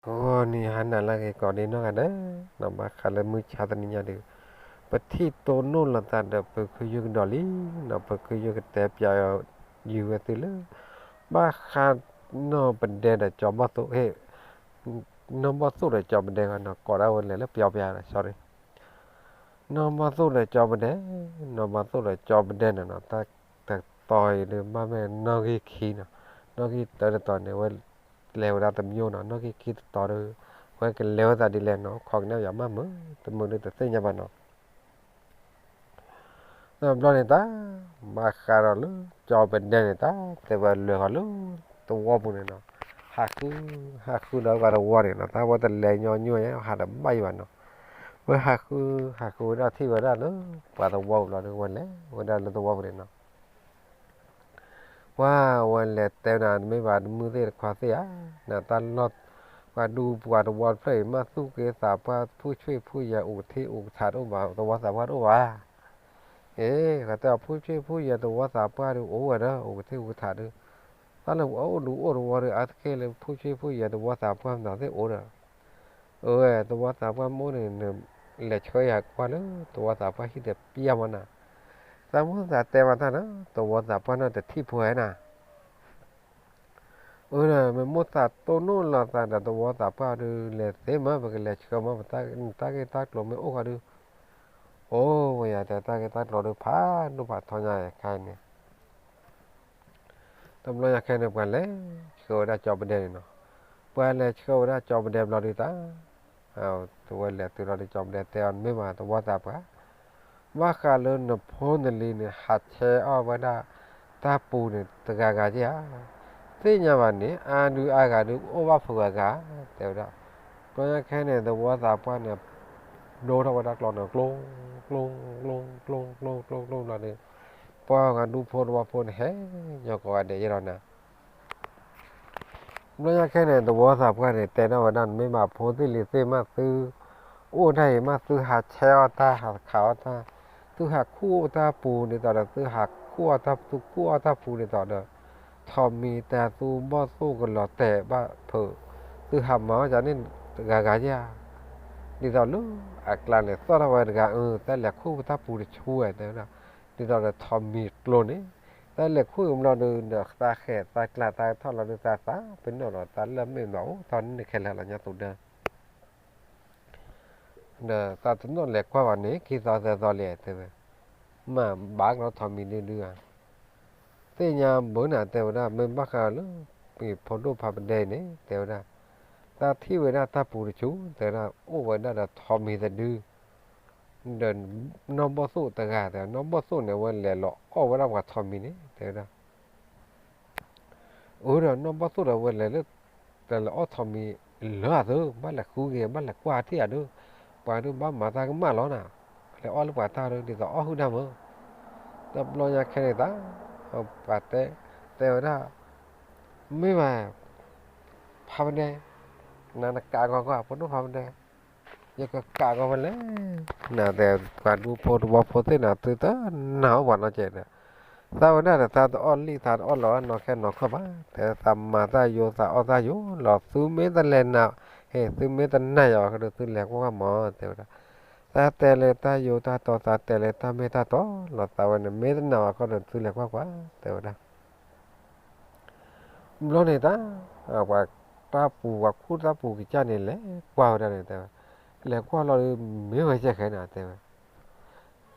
ဂီၤနံၤဟါနၤလၢအဂ့ၤကိးဒံးနီၢ်ဂၤဒဲး, ဘၣ်ဃးလၢမုၢ်ဆါတနံၤညါဒီး ပထံၣ်တိၢ်နီၣ်လိာ်သးဒီးပခုယုၢ်ကဒီးလံနီၤ, ပခုယုၢ်ကတဲပၠးယုာ်ဝဲသုလၢ ဘၣ်ဃးနီၢ်ပဒဲဒီးကၠီဘီၣ်သိၣ်, နီၢ်ဘီၣ်သိၣ်ဒီးကၠီပဒဲဂီၢ်နီၤ, ကိးဒၣ်ဝဲလဲၤလၢပျီပျါဒီး sorry, နီၢ်ဘီၣ်သိၣ်ဒီးကၠီပဒဲ, နီၢ်ဘီၣ်သိၣ်ဒီးကၠီပဒဲန့ၣ်နီၤ, တၢ်တတီၤအံၤဒုး ဘၣ်မ့ၢ်နီၣ်ဂံၢ်ခံနီၤ, နီၣ်ဂံၢ်တၢတတီၤန့ၣ် ဝဲလဲၤဝဲဒၣ်တမံၤနီၤ, နီၣ်ဂံၢ်ခံတတီၤဒီး ဝဲကလဲၤဝဲသးဒ်လဲၣ်နီၤ, ခိးကနၣ်ယၤမးမုာ်, တမုာ်ဒုးတသ့ၣ်ညါဘၣ်နီၤ. တဘျီန့ၣ်တၢ် ဘၣ်ဃးဒီးလၢကၠီပဒဲန့ၣ် တၢ်တဲဝဲလဲၤဃီၤလၢသဝီပူၤန့ၣ်နီၤ, ဟးဃု ဟးဃုဒီးပှၤသဝီန့ၣ်နီၤ, တၢ်ဝဲတလဲၤညီညီ ဟးတဘၣ်ယံၤဘၣ်နီၤ, ဝဲဟးဃု ဟးဃုဝဲဒၣ်ထံၣ်ဝဲဒၣ်လၢ ပှၤသဝီပူၤလီၤဒီး ဝဲလဲၤဝဲဒၣ်လၢသဝီပူၤန့ၣ်နီၤ. ပှၤဝဲလဲၤတဲဝဲဒၣ် နမ့ၢ်ဘၣ်တမုာ်သ့ၣ်တခွါသ့ၣ်ဧါ, နတၢ်လီၢ် ပှၤဒူပှၤသဝီတဖျၢၣ်အံၤ မ့ၢ်သူၣ်က့သးပှၢ် ဖုဆွ့ၣ်ဖုယဲၢ် အိၣ်ကထံၣ်အိၣ်ကထးတအိၣ်ဘၣ်, သဝီသးပှၢ်တအိၣ်ဘၣ်. အ့ ကတဲအီၤ ဖုဆွ့ၣ်ဖုယဲၢ် သဝီသးပှၢ်ဒီး အိၣ်ဝဲဒီး အိၣ်ကထံၣ်အိၣ်ကထးဒီး တၢ်လၢပှၤအိၣ်ဒူအိၣ်သဝီဒီး အါတက့ၢ်လၢဖုဆွ့ၣ်ဖုယဲၢ် သဝီသးပှၢ်မနုၤသ့ၣ်အိၣ်ဒီး အဝဲ သဝီသးပှၢ်မ့ၢ်အိၣ်န့ၣ် နလဲၤဆှၢယၤကွၢ်လၢသဝီသးပှၢ်ဟံၣ်တပျၢ်မးနၤ. သးမိၣ်သးတဲမးတၢ်နီၤ သဝီသးပှၢ်နီၢ်တထံၣ်ဖိဧါနၤ. အၢ မ့ၢ်မိၣ်သးတိၢ်နီၣ်လိာ်သးဒီး သဝီသးပှၢ်ဒီး လဲၤသ့မး ပကလဲၤဆှၢမး ပတၢ်ဂ့ၢ်တၢ်ကျိၤမ့ၢ်အိၣ်ဃီဒီး အိၣ်ဝဲယၤတဲ တၢ်ဂ့ၢ်တၢ်ကျိၤဒီး ဖးဒိၣ်ဖးထီညါခါအံၤန့ၣ် တဘျီညါခဲန့ၣ် ပှၤလဲၤဆှၢဝဲဒၣ်ကၠီပဒဲန့ၣ်နီၤ. ပှၤလဲၤဆှၢဝဲဒၣ်ကၠီပဒဲဘျီဒုးတၢ် တဝဲလဲၤတုၤလီၤဒီး ကၠီပဒဲတဲအီၤ နမ့ၢ်မၤသဝီသးပှၢ် ဘၣ်ဃးလၢနဖိနလံၤန့ၣ် ဟးဆဲးအီၣ်ဝဲဒၣ်တၢ်ပူၤန့ၣ် တဂၤဂၤဧါ. သ့ၣ်ညါဘၣ်န့ၣ် အါဒုအါဂၤဒု အိၣ်ဘၣ်ဖုးဂၤဂၤ တဲဝဲဒၣ်. တဘျီညါခဲန့ၣ် သဝီသးပှၢ်န့ၣ် ဒိထီၣ်ဝဲဒၣ်ကျီန့ၣ် ကျိ ကျိ ကျိ ကျိ ကျိ ကျိ ကျိ ကျိ ဘျီဒီး ပှၤဂၤဒူဖိသဝီဖိန့ၣ် ဟဲညီကိးဂၤဒဲးယဲၢ်လီၤနၤ. တဘျီညါခဲန့ၣ် သဝီသးပှၢ်န့ၣ် တဲထီၣ်ဝဲဒၣ် နမ့ၢ်ဘၣ်ဖိသ့ၣ်လံၤသ့ၣ် မ့ၢ်သုအိၣ်တၢ်အံၤ မ့ၢ်သုဟးဆဲးအီၣ်တၢ် ဟးခးအီၣ်တၢ်, သုဟးခူၣ်အီၣ်တၢ်ပူၤဒ်သိးဒီး သုဟးခူၣ်အီၣ်တၢ် သုခူၣ်အီၣ်တၢ်ပူၤဒ်သိးဒီး ထိးမံၤတၢ်သူဘီၣ်သိၣ်ကလီၤတဲာ်ဘၣ်ဖုး, သုဟးမၤအီၣ်ယၤန့ၣ်တဂၤဂၤဧါ. ဒ်သိးလၢအကျါန့ၣ် သီၣ်ထီၣ်ဝဲတဂၤ အၢ တၢ်လဲၤခူၣ်တၢ်ပူၤတဆူဝဲ တဲဝဲဒၣ်. ဒ်သိးဒီးထိးမံၤကျိန့ၣ် တၢ်လဲၤခူၣ်အံၤဘျီဒုး ဒီးသးဃဲးသးကျးသးထီၣ်လီၤဒုး သးသးပ့ၤနီၣ်ဒီး တၢ်လၢမ့ၢ်မၤအိၣ်ထီၣ်န့ၣ်ခဲလၢာ်လီၤညါသူဒၢ ဒီးသးတနီၣ်လဲၤကွၢ်ဘၣ်န့ၣ် ခံသီသၢသီလံ တဲဝဲ, မ့ၢ်ဘၣ်ကလီထိးမံၤဒုဒုဧါ. သ့ၣ်ညါဘၣ်နၤ တဲဝဲဒၣ် မ့ၢ်ဘၣ်ဃးလၢ ပဖိဒိၣ်ဖးပဒဲအံၤန့ၣ် တဲဝဲဒၣ်, တၢ်ထံၣ်ဝဲဒၣ်တၢ်ပူၤတဆူ တဲဝဲဒၣ် အိၣ်ဝဲဒၣ်ဒီးထိးမံၤတဒု ဒီးနီၢ်ဘီၣ်သိၣ်တဂၤ တဲ နီၢ်ဘီၣ်သိၣ်န့ၣ် အဝဲလဲၤလီၤအီၣ်ဝဲဒၣ်ပှၤထိးမံၤန့ၣ် တဲဝဲဒၣ် အၢ ဒီးနီၢ်ဘီၣ်သိၣ်ဒီးဝဲလဲၤလၢ တလဲၤအီၣ်ထိးမံၤလၢအသၢ ဘၣ်လဲၤဃုဂ့ၤ ဘၣ်လဲၤကွၢ်ထံၣ်အဒုး ပှၤဒုးဘၣ်မၤတၢ်ကမၣ်လီၤနၤ, လဲၤအီၣ်လၢပှၤတၢ်ဒုး ဒ်သိးအီၣ်ဟုၣ်တၢ်မၢ်. တဘျီညါခဲန့ၣ်သး ပှၤတဲ တဲဝဲဒၣ် မ့ၢ်ဘၣ် ဖးပဒဲ နၤနကးကီးကွၢ် ဖိဒိၣ်ဖးပဒဲ ယကကးကီးဖဲလဲၣ်, နတဲ ပှၤဒူဖိတဝီဖိသ့ၣ်နၤ သုတနာ်အီၣ်ပှၤနီတစဲးဒီး သးဝဲဒၣ်ဒီး သးတအီၣ်လံၣ် သးတအီၣ်လီၤနီၢ်ခဲနီၢ်ခီၣ်ဘၣ်, တဲသးမၤတၢ်ယိၤ သးအီၣ်တၢ်ယိၤလီၤ, သုမ့ၢ်တလဲၤနၤ ဟ့ၣ် သုမ့ၢ်တနာ်ယၤအီၤကဒီး သုလဲၤကွၢ်ကွၢ်မၢ် တဲဝဲဒၣ်. သးတဲလၢတၢ်ယိၤတၢ်တီ သးတဲလၢတၢ်မ့ၢ်တၢ်တီလီၤ, သးဝဲန့ၣ် မ့ၢ်တနာ်အီၤကဒီး သုလဲၤကွၢ်ကွၢ် တဲဝဲဒၣ်. ဘျီန့ၣ်တၢ် ပှၤတၢ်ပူၤ ပှၤခူၣ်တၢ်ပူၤကစၢ်န့ၣ် လဲၤကွၢ်ဝဲဒၣ်န့ၣ် တဲဝဲ, လဲၤကွၢ်လီၤဒီး မ့ၢ်ဝဲကဲဃဲနၤ တဲဝဲ,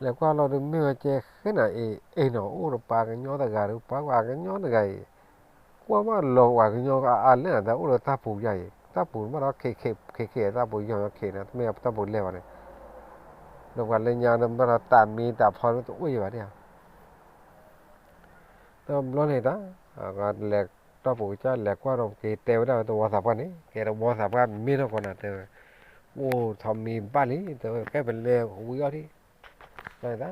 လဲၤကွၢ်လီၤဒီး မ့ၢ်ဝဲကဲဃဲနၤ အ့ၣ် အ့ၣ်နီၤ အိၣ်ဒီးပှၤကညီတဂၤဒီး ပှၤကညီတဂၤအံၤ ကွၢ်ဘၣ်လီၤပှၤကညီအါအါလဲၣ်နၤ တၢ်အိၣ်ဒီးတၢ်ပူၤယါအံၤ တၢ်ပူၤမ့ၢ်ဒီးခ့ခ့ ခ့ခ့ တၢ်ပူၤယီၤခ့နၤ တမ့ၢ်တၢ်ပူၤလဲၢ်ဘၣ်န့ၣ် ဒီးပှၤလၢညါန့ၣ် မ့ၢ်ဒီးတၢ်မံတၢ်ဖီန့ၣ် တအိၣ်ယံၤဘၣ်ဒၣ်ဧါ. တဘျီန့ၣ်တၢ် လဲၤတၢ်ပူၤကစၢ် လဲၤကွၢ်ဒီးက့ၤတဲဝဲဒၣ်ဝဲသဝီသးပှၢ်န့ၣ် ကဲသဝီသးပှၢ်မ့ၢ်ထီၣ်ကီးနၤ တဲဝဲ, အိၣ်ထိးမံၤဘၣ်လံ တဲဝဲ ကဲပလဲၤဝံၤအီၣ်ထံၣ် ဘျီန့ၣ်တၢ် သဝီသး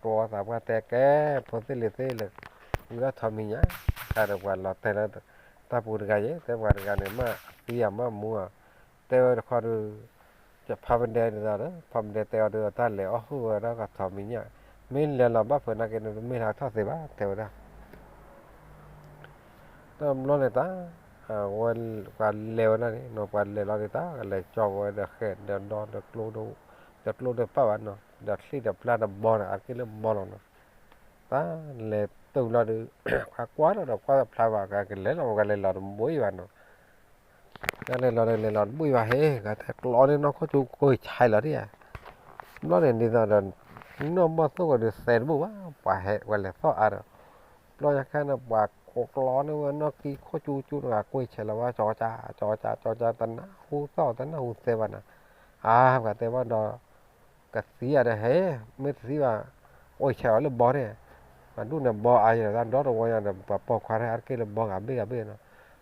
ပှၢ်တဲကဲ ဖိသ့ၣ်လံၤသ့ၣ်လဲၤ ဝံၤအီၣ်ထိးမံၤညါ တၢ်ဒီးပှၤလီၤတဲာ်လၢ တၢ်ပူၤတဂၤယဲ တဲပှၤတဂၤန့ၣ် မ့ၢ်သံယၤမ့ၢ်မူဧါ တဲဝဲတခီဒီး ဖးပဒဲဒ်သိးဒီး ဖးပဒဲတဲအီၤဒီး တၢ်လဲၤအီၣ်ဟုၣ်ဝဲဒၣ်ကထိးမံၤညါ မ့ၢ်လဲၤလီၤဘၣ်ဖုးနာ်က့န့ၣ် တမ့ၢ်လၢထီၣ်သ့ဘၣ် တဲဝဲဒၣ်. တဘျီန့ၣ်တၢ် ဝဲ ပှၤလဲၤဝဲဒၣ်န့ၣ်နီၤ, ပှၤလဲၤလီၤဒ်သိး လဲၤကၠီဝဲဒီးဃဲၣ်ဒီးဒီဒီးကျိ ဒီးကျိဒီးပာ်ဘၣ်နီၤ, ဒီးချံၣ်ဒီးပျၢ်ဒီးဘီန့ၣ် အါတက့ၢ်လၢဘီလီၤနီၤ, တၢ်လဲၤတုၤလီၤဒီး ပှၤကွၢ်လီၤဒီးကွၢ်တဖျါဘၣ် ကလဲၤလီၤ ပှၤလဲၤလီၤတဘိအံၤဘၣ်နီၤ, ကလဲၤလီၤဒီးလဲၤလီၤတဘိအံၤဘၣ်ဟ့ၣ် ကတဲကျီန့ၢ်နီၢ်ခိၣ်ကၠူကွံာ်ဆဲးလီၤဒ်ဧါ, ဘျီန့ၣ်ဒ်သိးဒီး နီၢ်ဘီၣ်သိၣ်ကဒီးသဲတဘိၣ်ဘၣ် ပှၤဟဲ ပှၤလဲၤသီၣ်အါဒီး ဘျီညါခါန့ၣ် ပှၤကိးကျီန့ၢ်ဝဲနီၢ်ကံခိၣ်ကၠူကၠူတဂၤ ကွံာ်ဆဲးလီၤဝဲ ကၠီကၠါ ကၠီကၠါ ကၠီကၠါ တနၢ်ဟူသီၣ် တနၢ်ဟူသဲဘၣ်နီၤ, အါ ပှၤတဲဘၣ်ဒီး ကသံဧါဒီးဟဲ မ့ၢ်တသံဘၣ် အိၣ်ဆဲးအီၤလၢဘီန့ၣ်, ပှၤဒူၣ်န့ၣ်ဘီအါယံၤဒီး တၢ်ဒီတဝီညါဒီး ပှၤပိာ်ခွါထဲအါတက့ၢ်လၢဘီဂၤဘ့ၣ်ဂၤဘ့ၣ်နီၤ,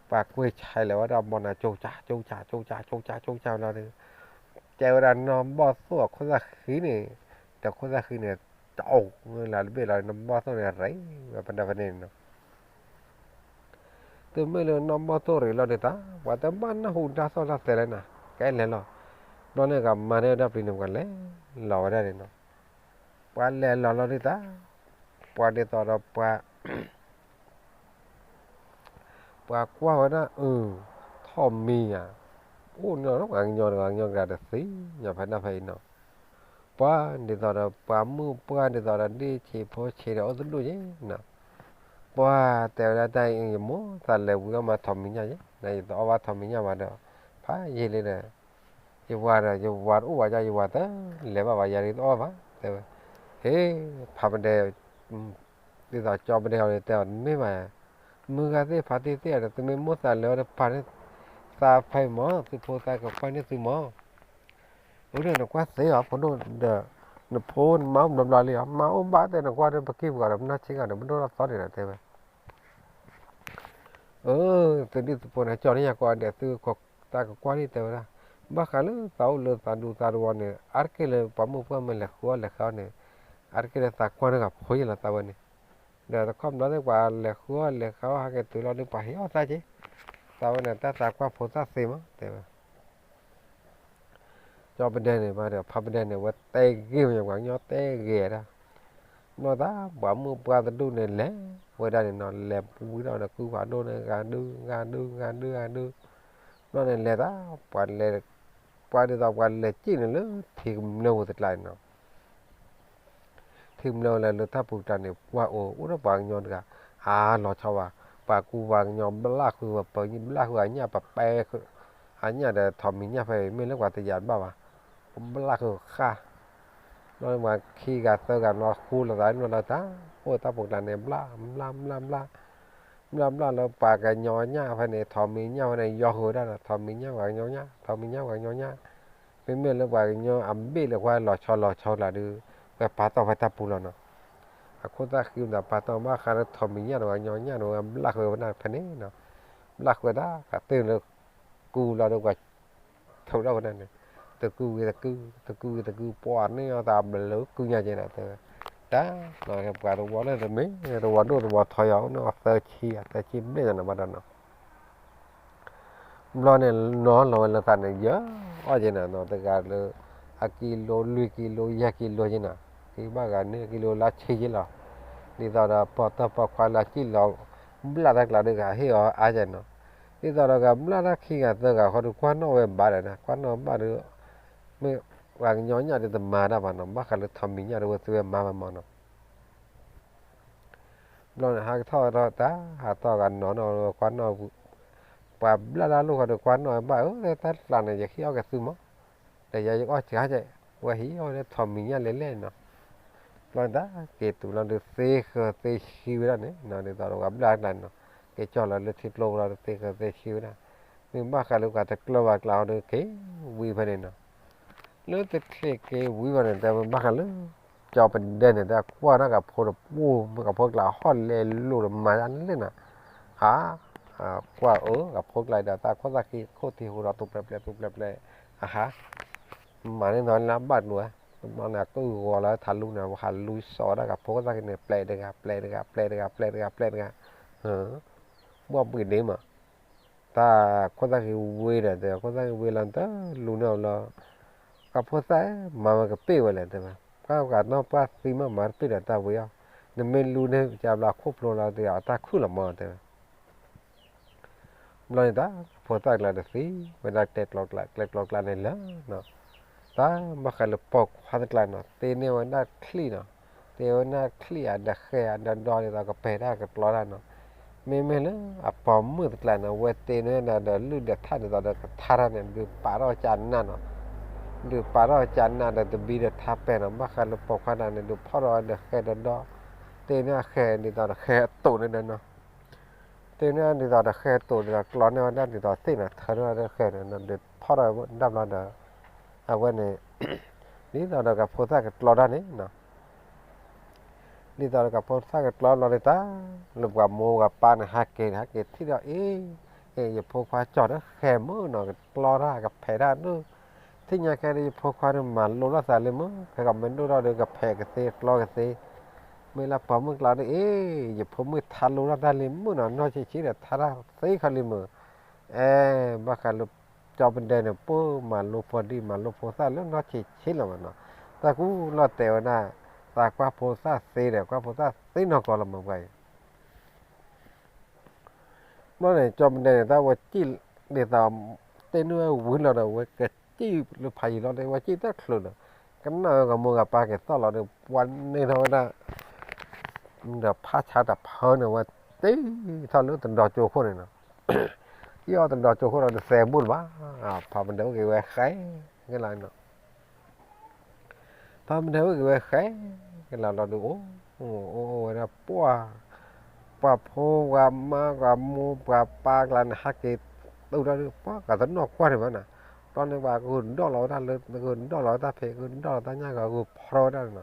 ပှၤကွံာ်ဆဲးလီၤဝဲဒၣ်ဘီန့ၣ် ကၠီကၠါ ကၠီကၠါ ကၠီကၠါ ကၠီကၠါ ကၠီကၠါလီၤဒီး ကဲဝဲဒၣ်နီၢ်ဘီၣ်သိၣ်အခိၣ်သၣ်ဃံန့ၣ်, ဒီးခိၣ်သၣ်ဃံန့ၣ် တအိၣ်လၢတဘ့ၣ်လီၤ နီၢ်ဘီၣ်သိၣ်န့ၣ်ရ့ဝဲဖဲဒၣ်ဖဲန့ၣ်နီၤ, တုၤမ့ၢ်လၢနီၢ်ဘီၣ်သိၣ်ရ့လီၤဒ်သိး ပှၤတဘၣ်နၢ်ဟူတၢ်သီၣ်တၢ်သဲလဲၣ်နီၤ, ကဲလဲၤလီၤ, ဘျီန့ၣ်ဂၤမၤန့ၢ်ဝဲဒၣ်ပျံၤန့ၣ် ပှၤလဲၤလီၤဝဲဒၣ်န့ၣ်နီၤ, ပှၤလဲၤလီၤလီၤဒ်သိး ပှၤဒ်သိးဒီးပှၤ ပှၤကွၢ်ဝဲဒၣ်အၢ, ထီၣ်မံၤယၤ, အိၣ်နီၢ်ပှၤကညီတဂၤ ကညီတဂၤတသ့ၣ်ညါဖဲဒၣ်ဖဲအံၤနီၤ, ပှၤဒ်သိးဒီးပှၤမုၣ်ပှၢ်ဒ်သိးဒီးဒ့ၣ်ဆံးဖိဆံးဒီးအိၣ်တဒူၣ်ယဲနီၤ, ပှၤတဲဝဲဒၣ်တၢ်အံၤ ယမိၣ်သးလဲၤဝံၤအီၣ်မးထီၣ်မံၤညၣ်ယဲ, နယတအီၣ်ဘၣ်ထီၣ်မံၤညၣ်ဘၣ်ဒီး ဖးယံာ်လံဒီး ယဝၤဒီး ယဝၤတအိၣ်ဘၣ်ယၤ ယဝၤတလဲၤဘၣ်ဘၣ်ယၤ ယတအီၣ်ဘၣ် တဲဝဲ, ဟ့ၣ် ဖးပဒဲ ဒ်သိးကၠီပဒဲအီၤတဲအီၤ တမ့ၢ်ဘၣ်, မုၢ်ဂၤသ့ၣ်ဖးတ့ၢ်သ့ၣ်ဒီး သုမ့ၢ်မိၣ်သးလဲၤအီၤဒီး ပာ်န့ၢ်သးဖဲအံၤမး သုဖိသးကကွၢ်န့ၢ်သုမး, အၢ ဒီးနကွၢ်သ့အီၤ ဖိဒိၣ်ဒီး နဖိနမါအိၣ်ဘျီဘျီလံအီၤ မါအိၣ်ဘၣ်တဲနကွၢ်ဒီး ပက့ၢ်ပဂီၤဒီး ပနီၢ်ဆ့ကၤဒီး ပဒိၣ်ထီၣ်သီန့ၣ်ဒီး တဲဝဲ အၢ သုဒ်သုဖိန့ၣ် ကၠီန့ၢ်ယၤကိးဂၤဒဲး သုတၢ်ကကွၢ်န့ၣ် တဲဝဲဒၣ်, ဘၣ်ဃးလၢသးအိၣ်လၢသးဒူသးတဝီန့ၣ် အါတက့ၢ်လၢပှၤမုၣ်ပှၢ်မ့ၢ်လဲၤဃုအီၣ်လဲၤဃုအီန့ၣ် အါတက့ၢ်လၢသးကွၢ်န့ၢ်ဂၤဖိယဲလီၤသးဝဲန့ၣ်, ဒီးတခီဘျီသ့ၣ်ပှၤလဲၤဃုအီၣ်လဲၤဃုအီဟးက့ၤတုၤလီၤဒုး ပှၤဟ့ၣ်အီၣ်သးက့, သးဝဲန့ၣ် တၢ်သးကွၢ်ဖိသၣ်သ့မး တဲဝဲ ကၠီပဒဲန့ၣ် ဘၣ်ဒီး ဖးပဒဲန့ၣ် ဝဲတဲဂ့ၤဝဲ ပှၤကညီတဲဂ့ၤဒၣ်, ဘျီသး ပှၤမုၣ်ပှၢ်တဒူၣ်န့ၣ် လဲၤဝဲဒၣ်န့ၣ်နီၤ လဲၤဝံၤဒီး ကုၢ်ဖးဒိၣ်န့ၣ် ဂၤဒု ဂၤဒု ဂၤဒု ဂၤဒု, ဘျီန့ၣ်လဲၤသး ပှၤလဲၤ ပှၤဒ်သိးပှၤလဲၤစံၣ်န့ၣ်လၢထံကမျၢၢ်ဝဲတကျါန့ၣ်နီၤ ထံကမျၢၢ်လၢလၢတၢ်ပူၤတကျါန့ၣ် ပှၤအိၣ် အိၣ်ဒီးပှၤကညီတဂၤ အါလီၤဆီဘၣ်, ပှၤကူပှၤကညီဘျၣ်ဃုာ်ဝဲ ပၢနံၣ်ဘျၣ်ဃုာ်အညၣ် ပပဲ အညၣ်ဒီးထီၣ်မံၤညၣ်ဖဲအံၤ မ့ၢ်လၢပှၤတယာ်တဘၣ်ဘၣ်, ပဘျၣ်ဃုာ်ဃၣ်, ဘျီန့ၣ်ပှၤခံဂၤသၢဂၤနီၤ ဃူလိာ်သးနီၤလၢတၢ် အိၣ်တၢ်ပူၤတကျါန့ၣ် ဘျၣ် ဘျၣ် ဘျၣ် ဘျၣ် ဘျၣ်ဘျၣ်လၢပှၤကညီညၣ်ဖဲန့ၣ် ထီၣ်မံၤညၣ်ဖဲန့ၣ် ယီဃုာ်ဝဲဒၣ်ဒီး ထီၣ်မံၤညၣ်ပှၤကညီညၣ် ထီၣ်မံၤညၣ်ပှၤကညီညၣ်, မ့မ့ၢ်လၢပှၤကညီအဘ့ၣ်လၢကွၢ်လီၤဆီလီၤဆီလၢဒုး ဝဲပာ်တီၢ်ဖဲတၢ်ပူၤလီၤနီၤ, အခိၣ်သၣ်ဃံမတၤပာ်တီၢ်ဘၣ်ဃးလၢထီၣ်မံၤညၣ်ဒီးပှၤကညီညၣ်ဒီးဝဲဘျၣ်ဃုာ်ဝဲဒၣ်ဖဲန့ၣ်နီၤ, ဘျၣ်ဃုာ်ဝဲဒၣ် ကတ့ၢ်လၢ ကူလီၤဒီးပှၤ ထုးထီၣ်ဝဲဒၣ်န့ၣ်, တကူဝံၤတကူ, တကူဝံၤတကူ, ပှၤန့ၢ်အီၤသးဘျုးကူညါကဲနီၤ တဲဝဲ, တၢ် ပှၤတဝီလၢတမ့ၢ် တဝီဒိၣ်တဝီထီယီၤ အိၣ်န့ၢ်အီၤသၢဆံ သၢဆံဘျဲၣ်ညါန့ၣ်ဘၣ်ဒီးနီၤ, ဘျီန့ၣ် နီၤလီၤဝဲလၢသးန့ၣ် ယၢၤအီၣ်ကဲနီၤ နီၤတဂၤလၢ အကံလိ လွံၢ်ကံလိ ယဲၢ်ကံလိကဲနီၤ, ကံဘၣ်ဂၤန့ၣ် ကံလိလၢဆံကဲလီၤ, ဒ်သိးဒီးပီၢ်တၢ်ပီၢ်ခွါလၢအစံၣ်လီၤ ဘျၣ်တၢ်ကျါဒီးဂၤဟ့ၣ်အီၤအါကဲနီၤ, ဒ်သိးဒီးဂၤဘျၣ်တၢ်ခံဂၤသၢဂၤဃီဒီး ကွၢ်နီၣ်ဝဲဘၣ်ဒီးနီၤ ကွၢ်နီၣ်ဘၣ်ဒီး မ့ၢ်ပှၤကညီညၣ်ဒီးတမၤတၢ်ဘၣ်နီၤ ဘၣ်ဃးလၢထီၣ်မံၤညၣ်ဒီးဝဲသုဝဲမၤဘၣ်မးနီၤ ဘျီန့ၣ် ဟးကထီၣ်ဝဲထီၣ်တၢ် ဟးထီၣ်ဂၤနီၤနီၤ ကွၢ်နီၣ် ပှၤဘျၣ်တၢ်လိၣ်ဃီဒီးကွၢ်နီၣ်ဝဲဘၣ် အၢ တၢ်ကျါန့ၣ် ယဟ့ၣ်အီၣ်က့ၤသုမး ဒီးယၤယကအီၣ်စှၤကဲ ဝဲဟ့ၣ်အီၣ်ဝဲလၢထီၣ်မံၤညၣ်လဲၤလဲၣ်နီၤ ဘျီန့ၣ်တၢ်က့ၤတုၤလီၤဒီး သ့ဃၢၤသ့ဆှံဝဲဒၣ်န့ၣ်နီၤ ဒ်သိးဒီးပှၤဘျၣ်တၢ်ကျါန့ၣ်နီၤ က့ၤကၠီၣ်လီၤလၢထံကျိပူၤလီၤဒီး သ့ဃၢၤသ့ဆှံဝဲဒၣ် မ့ၢ်ဘၣ်ဃးလၢပှၤတကျၢၢ်ဘၣ်ကျါအီၤဒီး က့ၤဝံၤဖဲန့ၣ်နီၤ လၢတချ့က့ၤဝံၤဘၣ်န့ၣ် တဲဝဲဘၣ်ဃးလၢ ကၠီပဒဲန့ၣ် တဲကွၢ်ဒၣ်ကဖိတပူၤ မ့ၢ်ကဖိကျါဟီၣ်လဲၤလိာ်ဒီးမၤဒၣ်လဲၣ်နီၤ ဟး ကွၢ်အၢ ကဖိကျါဒီးတၢ်ခိၣ်သၣ်ခံခိၣ်ထံဟူးဒီး သူပျဲပျဲ သူပျဲပျဲ အဟး မၤန့ၢ်နီၤလၢဘၣ်ဒိဝဲ တဘျီန့ၣ် အကဂီၤလၢထးလူန့ၣ် ဟးလူစီၤဝဲဒၣ်ကဖိသၣ်ခံန့ၣ် ပျဲတဂၤ ပျဲတဂၤ ပျဲတဂၤ ပျဲတဂၤ ပျဲတဂၤ ဘီၣ်ဘှံးဒ့မး တၢ်ခိၣ်သၣ်ခံဝ့ဒီး တဲခိၣ်သၣ်ခံဝ့လီၤတလူၤန့ၢ်လီၤ ကဖိသၣ် မၤဝဲကပ့ၢ်ဝဲလဲၣ် တဲဝဲ ပှၤဂၤနီၢ်ပှၢ်သံမး မၤတပ့ၢ်ဒီးတၢ်ဝ့အီၤ နမ့ၢ်လူန့ၢ်ကဘျီခိၣ်ဖျိလီၤ တဲအတၢ်ခုၣ်လီၤမး တဲဝဲ ဘျီန့ၣ်တၢ် ဖိသၣ်ကျါဒီးသံဝဲဒၣ်ကျဲကျိကျါ ကျဲကျိကျါန့ၣ်လၢနီၤ, တၢ်ဘၣ်ဃးလၢပိာ်ခွါတကျါနီၤ တ့န့ၢ်ဝဲဒၣ်ချံၣ်နီၤ, တ့ဝဲဒၣ်ချံၣ်အဒီးဃဲၤအဒီဒီန့ၣ်ဒီး ကပဲာ်တၢ်ကကျီတၢ်နီၤ, မ့မ့ၢ်လၢအပိာ်မုၣ်တကျါနီၤ ဝဲတ့န့ၢ်ဒီး ဒီးလုၢ်ဒီးထၣ်န့ၣ်ဒီး ကထါတၢ်န့ၣ် ဒုးပာ်ထီၣ်ကနးနီၤ, ဒုးပာ်ထီၣ်ကနးဒီးတဘံဒီးထါပဲာ်နီၤ, ဘၣ်ဃးလၢပိာ်ခွါတကျါန့ၣ် ဒုးဖီၣ်ဒီးဒီးဃဲၤဒီဒီ, တ့န့ၢ်အဃဲၤန့ၣ်ဒီး ဒီးဃဲၤအတိာ်န့ၣ်ဒီးနီၤ တ့န့ၢ်ဒ်သိးဒီးဃဲၤတိာ်ဒ်သိးကျီန့ၢ်ဝဲဒၣ်ဒ်သိးသ့ၣ်နီၤ ထၢထီၣ်ဝဲဒၣ်ဃဲၤန့ၣ် ဒီးဖီၣ်ထီၣ်ဝဲဒၣ်ဘျီဒီး အဝဲန့ၣ် ဒ်သိးဒီးကဖိသၣ်ကကျီတၢ်န့ၣ်နီၤ, ဒ်သိးဒီးကဖိသၣ်ကကျီဘျီန့ၣ်တၢ် လၢပှၤမိၢ်ပှၤပၢ်န့ၣ် ဟးက့ၤန့ၣ် ဟးက့ၤထံၣ်ဒီး အ့ အ့ ယဖိခွါကၠီၤဒီးဃဲၤမုၢ်နီၤ ကကျီတၢ်ကဖဲးတၢ်ဒိၣ်, ထံၣ်ညါခဲဒီး ယဖိခွါဒီးမၤလိထီၣ်သးလံမုၢ် ဖဲကမ့ၢ်ဒိၣ်ထီၣ်ဒီးကဖဲးကသ့ကျီကသ့, မ့ၢ်လၢပိာ်မုၣ်ကျါဒီး အ့ ယဖိမုၣ်ထါလိထီၣ်တၢ်လံမုၢ်နီၤ နီၢ်ဆံးဆံးဒီးထါတၢ်သ့ခီလံမုၢ်, အဲ ဘၣ်ဃးလၢ ကၠီပဒဲန့ၣ် ပၢ်မၤလိဖိဒံးမၤလိဖိသၣ်လၢနီၢ်ဆံးဆံးလီၤမးနီၤ, တၢ်ကူၣ်လီၤတဲာ်ဝဲဒၣ် သးကွၢ်ဖိသၣ်သ့ဒီး ကွၢ်ဖိသၣ်သ့နီၢ်ကီၢ်လီၤမးပှၤအံၤ ဘျီန့ၣ် ကၠီပဒဲန့ၣ် တၢ်ဝဲစံၣ်ဒ်သိး တ့န့ၢ်ဝဲဝံၤလီၤဒီး ဝဲကစံၣ်လၢဖးယံၤလီၤဒီး ဝဲစံၣ်တၢ်ချုးဒီး ကနၣ်ဝဲကမိၢ်ကပၢ်က့ၤသီၣ်လီၤဒီး ပှၤန့ၢ်ထီၣ်ဝဲဒၣ် ဒီးဖးဆါတဖၢန့ၣ် ဝဲတ့ထီၣ်လၢတဒီကၠိခိၣ်န့ၣ်နီၤ, ယအီၣ်တဒီကၠိခိၣ်ဒီး တသဲဘူးတဘၣ်, ဖးပဒဲအိၣ်က့ၤဝဲဃဲ ကလါနီၤ ဖးပဒဲအိၣ်က့ၤဝဲဃဲ ကလါလီၤဒုး အိၣ် အိၣ်အိၣ်ဝဲဒၣ်ပှၢ်, ပှၤဖိပှၤမါပှၤမိၢ်ပှၤပၢ်ကျါန့ၣ် ဟဲက့ၤတူၢ်တၢ်ဒုး ပှၤကတနီၣ်ကွၢ်ဒံးဘၣ်နီၤ, ဘျီန့ၣ်ပှၤဂုာ်ဒီၣ်လီၤဝဲဒၣ်လၢ ဂုာ်ဒီၣ်လီၤဝဲတၢ်ဖံး ဂုာ်ဒီၣ်လီၤတၢ်ညၣ်ဂီၤ ဂုာ်ဖီထီၣ်ဝဲဒၣ်နီၤ,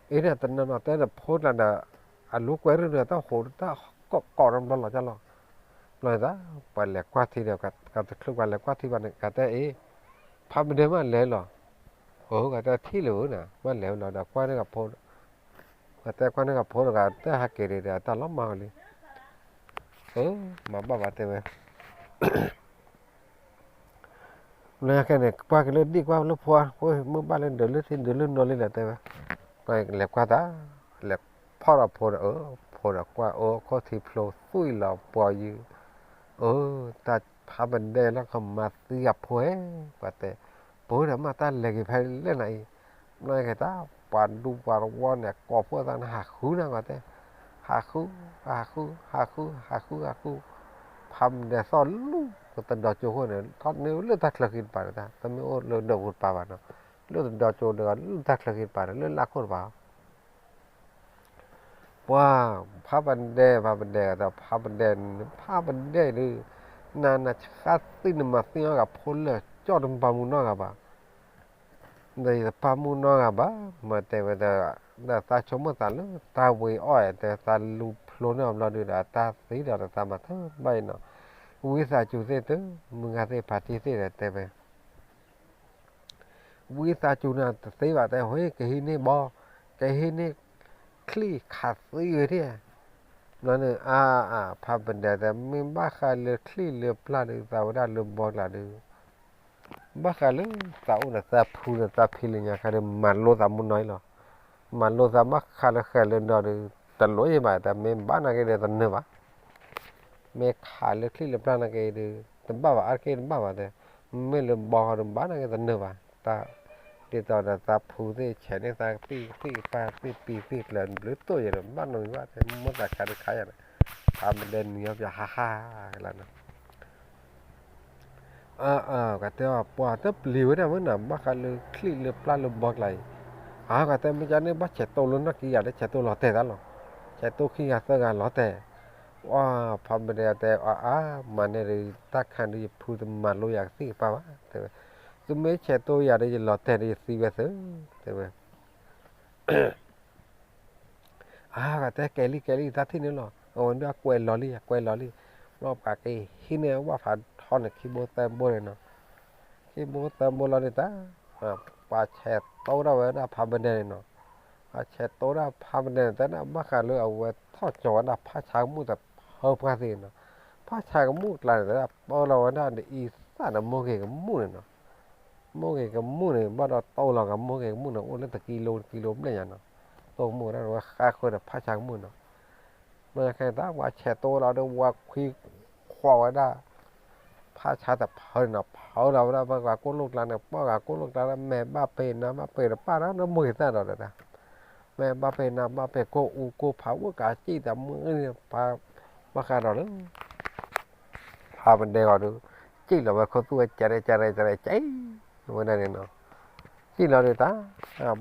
အ့န့ၣ်တနီၤနီၤတဲဒီးဖိကျါဒီး အလူၤကွဲးရူၢ်ဒီးတၢ်ဟိးတၢ်ကိးကိးဒီးဘျီလီၤကၢ်လီၤ, ဘျီန့ၣ်တၢ် ပှၤလဲၤကွၢ်ထံဒီး ကတချုးပှၤလဲၤကွၢ်ထံဘၣ်န့ၣ် ကတဲအ့ ဖးပဒဲမးလဲၤလီၤ, အိ ကတဲထံၣ်လၢၤဧၢနီၤ မးလဲၤဝဲလီၤဒီးကွၢ်န့ၢ်ကဖိ ကတဲကွၢ်န့ၢ်ကဖိတဂၤ တၢ်ဟးက့ၤန့ၣ်ဒီး တၢ်လီၤမၢ်ဝဲလံ, အၢ မၤဘၣ်ဘၣ်တဲဝဲ လၢခဲန့ၣ် ကွၢ်က့ၤလၢဒံၣ်ကွၢ်လၢဖိ ဖိမ့ၢ်ဘၣ်လၢဒၢးလၢထံဒၢးလၢနီၤလံလီၤတဲဝဲ, လဲၤကွၢ်တၢ် လဲၤဖီၣ်ဒီးဖိဒီး အၢ ဖိဒီးကွၢ် အၢ ခိၣ်ထံဖျိသွံၣ်လီၤပှီၤယုၢ်, အၢ တၢ်ဖးပဒဲလၢကမၤသံအဖိဧၢ, ပှၤတဲ, ပၢ်ဒီးမ့ၢ်တၢ်လဲၤက့ၤဖဲလဲၣ်နၤအံၤ, ဘျီက့ၤတၢ် ပှၤဒူပှၤတဝီန့ၣ် ကိးဖိသၣ်န့ၣ် ဟးဃုနၤပှၤတဲ, ဟးဃု, ဟးဃု, ဟးဃု, ဟးဃု, ဟးဃု, ဖးပဒဲသီၣ်လူၤ တဒီကၠိခိၣ်န့ၣ် ထီၣ်န့ၢ်လၢတၢ်ချၢဃံတပၤန့ၣ် တၢ်တမ့ၢ်အိၣ်လၢဒၢးပူၤတပၤဘၣ်နီၤ, လၢတဒီကၠိဒီး လၢတၢ်ချၢဃံတပၤန့ၣ် လၢလၢခိၣ်တပၤ ပှၤ ဖးပဒဲ ဖးပဒဲဒီး ဖးပဒဲ ဖးပဒဲဒုး နၤနၤဆှါသံနမၤသံအီၣ်ဂၤဖိလၢာ် ကၠီၣ်တပာ်မူနီၢ်ဂၤဘၣ်, ဒီးယတပာ်မူနီၢ်ဂၤဘၣ်, မ့ၢ်တဲဝဲဒီး ဒီးသးဆိကမိၣ်သးလၢတၢ်ဝံၤအီၣ်တဲ သးလူၤဖျိန့ၢ်အီၤဘျီဒုးဒီး တၢ်သံဒီးတၢ်မၤတဘၣ်အံၤနီၤ, ဝံသးစူၤသ့ၣ်တမုၢ်ဂၤသ့ၣ်ဖးတံၢ်သ့ၣ်ဒီးတဲဝဲ ဝံသးစူၤန့ၣ်တသ့ဘၣ်တဲ ဟ့ၣ်ကဟံးန့ၢ်ဘီ, ကဟံးန့ၢ်ချံၣ်ခးသံဝဲဒၣ်, ဘျီန့ၣ် အါအါ ဖးပဒဲတဲ မ့ၢ်ဘၣ်ဃးလၢချံၣ်လၢပျၢ်ဒုး သးဝဲဒၣ်လၢဘီကျါဒုး, ဘၣ်ဃးလၢသးအိၣ်ဒီးသးဖုဒီးသးဖံလၢညါခါဒီး မၤလိသးမုၢ်နီၢ်အံၤလီၤ, မၤလိသးဘၣ်ဃးလၢဃဲၤလၢဒီး တလိၣ်ယဘၣ်တဲ မ့ၢ်ဘၣ်နာ်က့ဒီးတနၢၤဘၣ် မ့ၢ်ခးလၢချံၣ်လၢပျၢ်နာ်က့ဒီး တဘၣ်ဘၣ် အါတက့ၢ်တဘၣ်ဘၣ်တဲ, မ့ၢ်လၢဘီဃီဒီးဘၣ်နာ်က့တနၢၤဘၣ်, တၢ် ဒ်သိးဒီးသးဖူသ့ၣ်ဆဲးန့ၢ်သးကသံၣ်ကသံၣ်ကပၢ်သ့ၣ်ပံၤသ့ၣ်ကျၢၤဘျုးတိၢ်ယၤဒီး ဘၣ်နီတမံၤဘၣ်တဲ မိၣ်သးခါတခါယၤန့ၣ်, ဖးပဒဲနံၤအီၣ်ပၠးဟါဟါကလါနီၤ အၢ အၢ ကတဲအီၤ ပှၤတပျံၤဝဲဒၣ်မ့ၢ်နၤ ဘၣ်ဃးလၢချံၣ်လၢပျၢ်လၢဘီကျါအံၤ, အၢ ကတဲမ့ၢ်ကန့ၣ် ဘၣ်ဆဲးတိလၢနီၢ်ကံယၤဒီး ဆဲးတိလီၤတဲာ်သးလီၤ, ဆဲးတိခံဂၤသၢဂၤလီၤတဲာ်, အၢ ဖးပဒဲတဲ အၢ အၢ မၤန့ၢ်ဒီး တၢ်ခါဒုးယဖူတမၤလိယၤကသံၣ်ကပၢ်ဘၣ် တဲဝဲ, သုမ့ၢ်ဆဲးတိယၤဒီး ယလီၤတဲာ်ဒီးယသံဝဲသၢ တဲဝဲ အၢ ကတဲကဲလံကဲလံ တၢ်ထံၣ်န့ၣ်လီၤ, အဝဲဒၣ်ကွဲးလီၤလံ ကွဲးလီၤလံ, ဘျီပှၤကဟံးန့ၢ်ဝၣ်ဖးထီန့ၣ် ခံဘိသၢဘိန့ၣ်နီၤ, ခံဘိသၢဘိလီၤန့ၣ်တၢ်, ပှၤဆဲးတိဒၣ်ဝဲဒၣ်ဖးပဒဲန့ၣ်နီၤ, ပှၤဆဲးတိဒၣ်ဖးပဒဲန့ၣ် တဲဒၣ်ဘၣ်ဃးလၢအဝဲထီၣ်ကၠီၤဝဲဒၣ်ဖးဆါကမူၣ်တဖၢပှၢ်သ့ၣ်နီၤ, ဖးဆါကမူၣ်ကျါန့ၣ် တဲဒၣ်ပၢလီၤဝဲဒၣ်ဒီးအံသၣ်ဒီးမိၢ်ဂ့ၤကမူၣ်န့ၣ်နီၤ မိၢ်ဂ့ၤကမူၣ်န့ၣ် ဘၣ်ဒီးတိၢ်လီၤကမိၢ်ဂ့ၤကမူၣ်န့ၣ် အိၣ်လၢတကံလိတကံလိဘျဲၣ်ညါနီၤ, တိၢ်ကမူၣ်ဝဲဒၣ်ဝဲဃါဃၢဒီးဖးဆါကမူၣ်နီၤ, မ့ၢ်ခဲတၢ်ပှၤဆဲးတိလီၤဒီးဝဲခွံခွးဝဲဒၣ်, ဖးဆါတဖၢန့ၣ်နီၤ ဖၢလီၤဝဲဒၣ် ပှၤကိၣ်လိာ်ကျါန့ၣ် ပှၤဂၤကိၣ်လိာ်ကျါန့ၣ် မဲာ်ဘၣ်ပ့ၤနါဘၣ်ပ့ၤတပၣ်ဒီး နမိၢ်ကသၣ်ဒီးတဒၣ် မဲာ်ဘၣ်ပ့ၤနါဘၣ်ပ့ၤ ကိၣ်အူကိၣ်ဖးအိၣ်ကးစံၣ်တမုၢ်န့ၣ် ဘၣ်ဃးဒီးလၢ ဖးပဒဲဂီၤဒီး စံၣ်လီၤဝဲခိၣ်သူၣ်ဝဲ ကဲရဲကဲရဲကဲရဲကဲ ဝဲဒၣ်န့ၣ်နီၤ စံၣ်လီၤဒီးတၢ်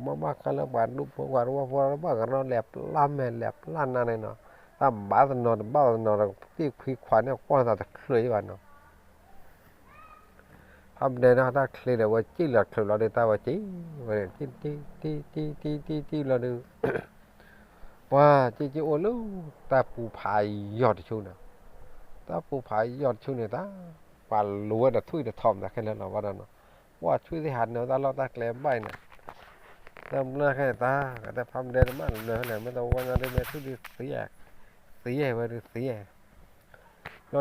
ဘၣ်ဘၣ်ဃးလၢပှၤဒူဖိပှၤတဝီဖိ ဘၣ်ကရီလဲၤပျၢ်မဲာ်လဲၤပျၢ်နါန့ၣ်နီၤ တၢ်ဘၣ်တနီၤတဘၣ်တနီၤဒီး သ့ၣ်ခွံခွါန့ၣ် ကွၢ်သးတချုးအံၤဘၣ်နီၤ ဖးပဒဲန့ၣ် တၢ်ချ့ဒီး ဝဲစံၣ်လီၤချုးလီၤဒီး တၢ်ဝဲစံၣ်ဝဲ စံၣ်စံၣ်စံၣ်စံၣ်စံၣ်လီၤဒီး ပှၤစံၣ်စံၣ်အိၣ်လၢ တၢ်ပူၤဖးယီၤတဆူန့ၣ် တၢ်ပူၤဖးယီၤတဆူန့ၣ် တၢ် ပှၤလူၤဝဲဒီးထွံၣ်တထီၣ်မတၤခဲလၢာ်လီၤ ဘၣ်ဒီးနီၤ ပှၤထွံၣ်သ့ၣ်ဟးနၢၤတၢ်လီၢ်တၢ်ကျဲဘၣ်အံၤန့ၣ် တၢ်ဘျီခဲန့ၣ် တၢ် ကတဲဖးပဒဲတမ့ၢ်လၢာ်န့ၣ် မ့ၢ်တဝီညါဒ်မ့ၢ်ထွံၣ်ဒ်သံ သံဝဲဒ်သံ ဘျီ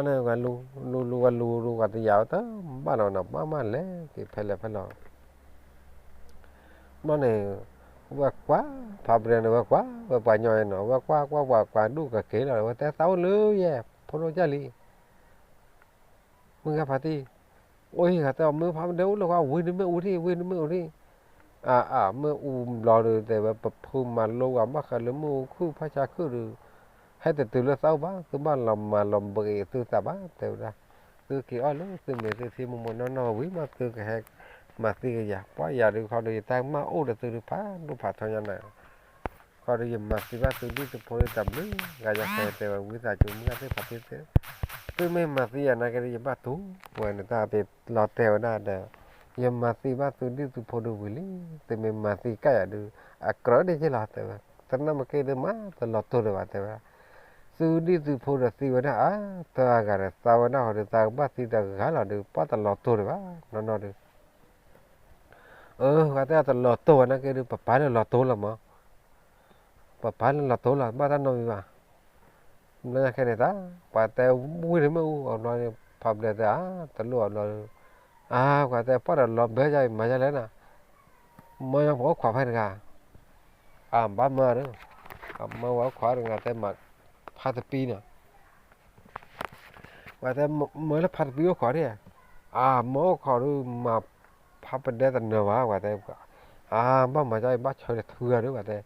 န့ၣ် လူၤလူၤဝဲလူၤလူၤ ပှၤတယာ်ဝဲတဘၣ်လီၤနီၤ ဘၣ်မးလဲၤက့ၤဖဲလဲၣ်ဖဲလဲၣ် ဘျီန့ၣ် ဝဲကွၢ် ဖးပဒဲန့ၣ် ဝဲကွၢ်ဝဲပှၤညီအံၤနီၤ ဝဲကွၢ်ကွၢ်ပှၤကွၢ်ဒူၣ်ကက့ၤလီၤ ဝဲတဲသးအိၣ်လၢယဲၢ် ဖိဒိၣ်ကၢ်လံ မုၢ်ဂၤဖးတံၢ် အိၣ်ဟံၣ်ဂၤတဲအီၤ မ့ၢ်ဖးပဒဲအိၣ်လၢခွါ ဝံၤနမ့ၢ်အူထံၣ် ဝံၤနမ့ၢ်အူထံၣ် အါအါ မ့ၢ်အူဘျီဒီး တဲဝဲ ပဖုမၤလိဝဲ ဘၣ်ဃးလၢမ့ၣ်အူခုၣ်ဖးဆါခုၣ်ဒီး ဟဲတတုၤလၢသးအိၣ်ဘၣ် သုဘၣ်လီၤမၤလီၤဘှံးသုသးဘၣ် တဲဝဲဒၣ် သုက့ၤအီၣ်လၢသုမ့ၢ်သုထံမိၢ်မိၢ်နီၢ်နီၢ်ဝံၤမး သုကဟဲမၤသံကယၤ ပှၤယၤဒုး ခီဒီးယတၢ်မၢ်အိၣ်ဒီးသုဒုးဖးဒိၣ်ဖးထီညါနၤ ခီဒီးယမၤသံဘၣ်သုဒ်သုဖိဒုးတဘျုးဂၤ ယဟဲတဲဝဲဝံသးစူၤ မုၢ်ဂၤသ့ၣ်ဖးတံၢ်သ့ၣ် သုမ့ၢ်မၤသံယၤနာ်က့ဒီး ယဘၣ်တူၢ်ဝဲန့ၣ် တၢ်ပ့ၤလီၤတဲာ်ဝဲဒၣ်ဒီး ယမၤသံဘၣ်သုဒ်သုဖိဒုးဝံၤလံ သုမ့ၢ်မၤသံကယၤဒုး အကြၢးဒ်က့လီၤ တဲဝဲ သနာ်က့ဒုးမး တလီၤတိၢ်ဒံးဘၣ် တဲဝဲ သုဒ်သုဖိဒီးသံဝဲဒၣ်အါ တၢ်အဂၤဒီးသးဝဲဒၣ်ဟီဒီး သးကဘၣ်သံတဂၤလီၤဒုး ပှၤတလီၤတိၢ်ဒံးဘၣ် နီၢ်နီၢ်ဒုး အၢ ပှၤတဲတလီၤတိၢ်ဝဲနာ်က့ဒုး ပပၢ်လၢလီၤတိၢ်လီၤမး ပပၢ်လၢလီၤတိၢ်လီၤ ဘၣ်တၢ်နီတမံၤဘၣ် ဘျီညါခဲန့ၣ်တၢ် ပှၤတဲဝံၤတမ့ၢ်အူအဘျီန့ၣ် ဖးပဒဲတဲအါ တလိၣ်အဘျီဒီး အါ ပှၤတဲပှၢ်ဒီးလီၤဘၢယၤအံၤ မၤယၤလဲၣ်နၤ မၢယၤပှၤအိၣ်ခိးဖဲတဂၤ အါ ဘၣ်မၢဒီး အမၢဝဲအိၣ်ခိးတဂၤတဲမၤ ဖးတပံနီၤ ပှၤတဲ မၢလၢဖးတပံအိၣ်ခိးဒၣ် အါ မၢအိၣ်ခိးဒုး မၤဖးပဒဲတနၢၤဘၣ် ပှၤတဲ အါ ဘၣ်မၤကၢ်အံၤ ဘၣ်ဆၢတထုဂၤဒုး ပှၤတဲ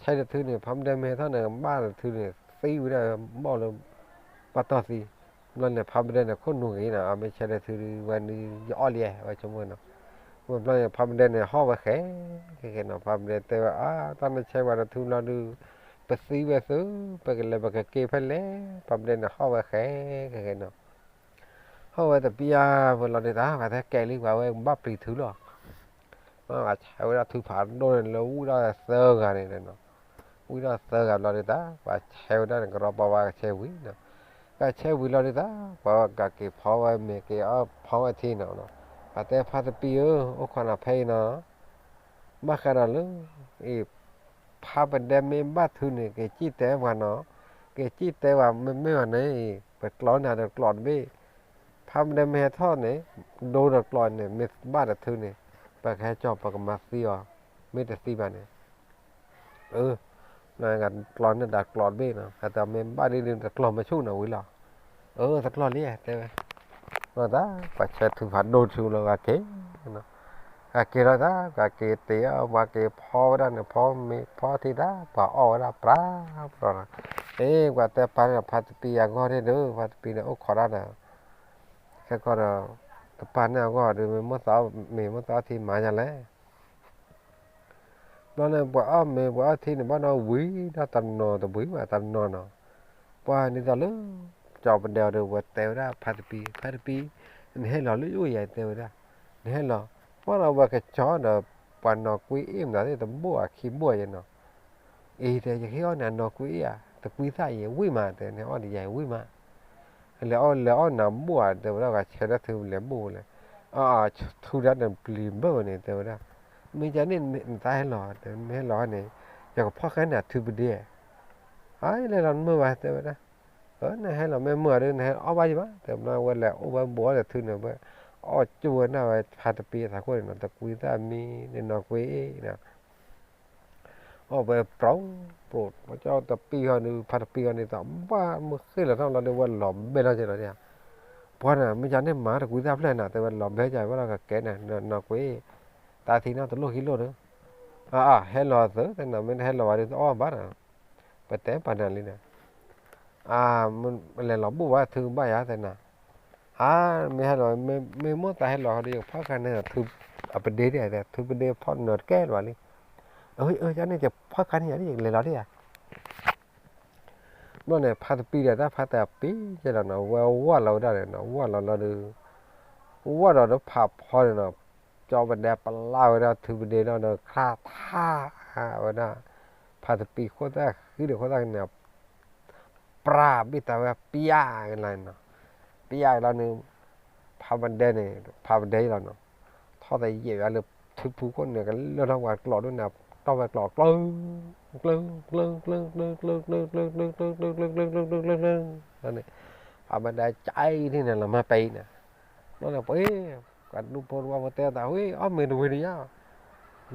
ဆၢတထုန့ၣ် ဖးပဒဲမ့ၢ်ဟဲထီၣ်န့ၣ် ဘၣ်တထုန့ၣ် သံဝဲဒၣ် ဘီၣ်လၢ ဘၣ်တီၢ်သံ ဘျီန့ၣ် ဖးပဒဲန့ၣ် ခိၣ်နူာ်ဂ့ၤနီၤ အမ့ၢ်ဆၢတထုဒုး ဝဲနုၤယအီၣ်လံ ဝဲဆိကမိၣ်နီၤ ဝဲဘျီန့ၣ် ဖးပဒဲန့ၣ် ဟီၣ်ဝဲဃဲ ကဲကဲနီၤ ဖးပဒဲတဲဝဲ အါ တၢ်နဆဲးဝဲတထုလီၤဒုး ပသံဝဲသု ပကလဲၤပကက့ၤဖဲလဲၣ် ဖးပဒဲန့ၣ် ဟီၣ်ဝဲဃဲ ကဲကဲနီၤ ဟီၣ်ဝဲတပံဧါ ဝဲလီၤဒုးတၢ် ပှၤတဲကဲလံ ပှၤဝဲဘၣ်ပျံၤထုလီၤ ပှၤဆဲးဝဲဒၣ်ထုဖးဒိၣ်န့ၣ် လၢဝံၣ်ထီၣ်သၢဂၤန့ၣ်နီၤ ဝံၣ်ထီၣ်သၢဂၤဘျီဒုးတၢ် ပှၤဆဲးဝဲဒၣ်န့ၣ် ကရီပီဝါကဆဲးဝံၤနီၤ ကဆဲးဝံၤလီၤဒုးတၢ် ပှၤကက့ၤဖီဝဲမ့ၤ က့ၤအီၣ်ဖီဝဲထံနီၤ ပှၤတဲဖးတပံဧၢ အိၣ်ခိးနၤဖဲအံၤနီၤ ဘၣ်ဃးဒီးလၢ အံၤ ဖးပဒဲမ့ၢ်ဘၣ်ထုန့ၣ် က့ၤစံၣ်တဲပှၤနီၤ က့ၤစံၣ်တဲပှၤမ့မ့ၢ်ဘၣ်န့ၣ် ပကျီနၤဒီးကျီတဘ့ၣ် ဖးပဒဲမ့ၢ်ဟဲထီၣ်န့ၣ် ဒိဒီးကျီန့ၣ် မ့ၢ်ဘၣ်တထုန့ၣ် ပကဟဲကၠီပကမၤသံအီၤ မ့ၢ်တသံဘၣ်န့ၣ် အၢ ကျီန့ၢ်ဒၣ်ကျီတဘ့ၣ်နီၤ ဟဲတမ့ၢ်ဘၣ်ဒ်န့ၣ် တကျီမၤဆူၣ်နီၤဝံၤလီၤ အၢ တကျီလံ တဲဝဲ လီၤတၢ် ပှၤဆဲးထုဖးဒိၣ်ထူလီၤ ပှၤက့ၤ ပှၤက့ၤလီၤတၢ် ပှၤက့ၤတ့ၢ်အီၤ ပှၤက့ၤဖီဝဲဒၣ်န့ၣ် ဖီမ့ၤဖီထံတၢ် ပှၤအီၣ်ဝဲဒၣ်ပြးပြးနီၤ အ့ ပှၤတဲပၢ်န့ၣ် ဖါတပံအဂီၢ်န့ၣ်ဒီး ဖါတပံန့ၣ်အိၣ်ခိးဒၣ်ဒီး ခဲကီၢ်ဒီး တပၢ်န့ၣ်အဂီၢ်ဒီး မ့ၢ်မိၢ်သးအီၣ်မ့ၤမိၢ်သးအီၣ်ထံမၤယၤလဲၣ် ဘျီန့ၣ် ပှၤအီၣ်မ့ၤပှၤအီၣ်ထံန့ၣ် ဘၣ်ဒီးဝံၤဒီးတနီၤတဝံၤဘၣ် တနီၤနီၤ, ပှၤဒ်သိးလၢ ကၠီပဒဲအီၤဒီး ဝဲတဲဝဲဒၣ်ဖါတပံ, ဖါတပံ, နဟဲလီၤလၢယအိၣ်ယၤ တဲဝဲဒၣ်, နဟဲလီၤ, ပှၤဒီးဝဲကကၠီဒီး ပှၤနီၢ်ကွံအ့ၣ်မတၤသ့ၣ် တဘိၣ်အခံဘိၣ်ယဲနီၤ, အံၤတဲ ယကဟ့ၣ်အီၣ်နၤနီၢ်ကွံအ့ၣ်ဧါ, တကွံသၣ်အံၤဝံၣ်မး တဲ နဟဲအီၣ်ဒီးယၤဝံၣ်မး လဲၤအီၣ်လဲၤအီၣ်နၤဘိၣ်ဧါ တဲဝဲဒၣ် ပှၤဆဲးဒၣ်ထုလဲၤဘိၣ်လဲၣ်, အၢ ထုဒၣ်တပျံၤဘၢၣ်ဝဲန့ၣ် တဲဝဲဒၣ်, မ့ၢ်ကန့ၣ်နတၢ်ဟဲလီၤ တဲ မ့ၢ်ဟဲလီၤန့ၣ် ယကဖီၣ်ဃဲနၤထုပဒ့, အလဲၤလီၤနမုာ်ဘၣ် တဲဝဲဒၣ်, နဟဲလီၤမ့ၢ်မုာ်ဒီး နဟဲအီၣ်ဘၣ်ယဘၣ် တဲ ဘျီဝဲလဲၤအိၣ်ဝဲဘိၣ်အီၣ်ဒီးထုန့ၣ် ဝဲအီၣ်ကၠိဝဲဒၣ်ဝဲဖါတပံအသးခိၣ်န့ၣ်နီၤ တကွံသၣ်မံၤန့ၣ် နီၢ်ကွံအ့ၣ် အီၣ်ဝဲပြိၣ်ပြိၣ် ပှၤကၠီတပံဃီန့ၣ် ဖါတပံဃီန့ၣ် တဘၣ်မုၢ်ဃ့ၢ်လီၤထီၣ်လီၤဒီး ဝဲလီၤဘဲလီၤက့ၤလီၤဒၣ်, ပှၤန့ၣ် မ့ၢ်ယၤန့ၣ်မၤတကွံသၣ်ဖျၢၣ်နၤ တဲဝဲလီၤဘဲယၤဝဲလီၤကကဲန့ၣ် နီၢ်ကွ့, တၢ်ထံနီတလိၣ်ခံလိၣ်ဒီး, အၢ ဟဲလီၤသု တဲနၤ မ့ၢ်တဟဲလီၤဘၣ်ဒီးတအီၣ်ဘၣ်နီၤ, ပတဲပှၤနၤလံန့ၣ်, အၢ လဲၤလီၤဘူၣ်ဘၣ်ထုကဘၣ်ယၤတဲနၤ, အၢ မ့ၢ်ဟဲလီၤ မ့ၢ်မိၢ်သးဟဲလီၤဒီး ယကဖီၣ်ခါန့ၣ် ထုအပဒ့ဒၣ် ထုပဒ့ဖီၣ်နၤတကဲလၢၤဘၣ်လံ, အၢ ယန့ၣ် ယဖီၣ်ခါန့ၣ်ယၤ ယကလဲၤလီၤဒၣ်ယၤ ဘျီန့ၣ် ဖါတပံဒီးတၢ်ဖါတပံကဲလီၤနီၤ ဝဲဝၢ်လီၤဝဲဒၣ်န့ၣ်နီၤ ဝၢ်လီၤလီၤဒီး, ဝၢ်ဒီးတဖးဖီန့ၣ်နီၤ, ကၠီပဒဲပလၢ်ဝဲဒၣ်ထုပဒ့လီၤဒီး ခါထါဝဲဒၣ်, ဖါတပံဃိၣ်သၣ်ဃံဒီးဃိၣ်သၣ်ဃံန့ၣ်, ပြၢ်ဘ့ၣ်တၢ်ဝဲပျၢ်ကလီၤနီၤ, ပျၢ်ကလီၤန့ၣ်, ဖါပဒဲန့ၣ် ဖါပဒဲလီၤနီၤ, ထီၣ်သယဲၢ်ဝဲလၢ ထုဖူခိၣ်န့ၣ် ကလၢထီၣ်ပှၤကျိးဒိၣ်န့ၣ် တီၢ်ဝဲကျိးကျၢ, ကျၢ, ကျၢ, ကျၢ, ကျၢ, ကျၢ, ကျၢ, ကျၢ, ကျၢ, ကျၢ, ကျၢ, ကျၢ, ကျၢ, ကျၢ, ကျၢ, ကျၢ, ကျၢ, ကျၢ, န့ၣ်, ဖါပဒဲကၠဲအံၤန့ၣ် လီၤမၢ်ပဲအံၤန့ၣ်, ဘျီန့ၣ်ပှၤ, ပှၤဒူဖိတဝၢဖိတဲသး ဝဲအီၣ်မ့ၤတဝ့ၤတယါ,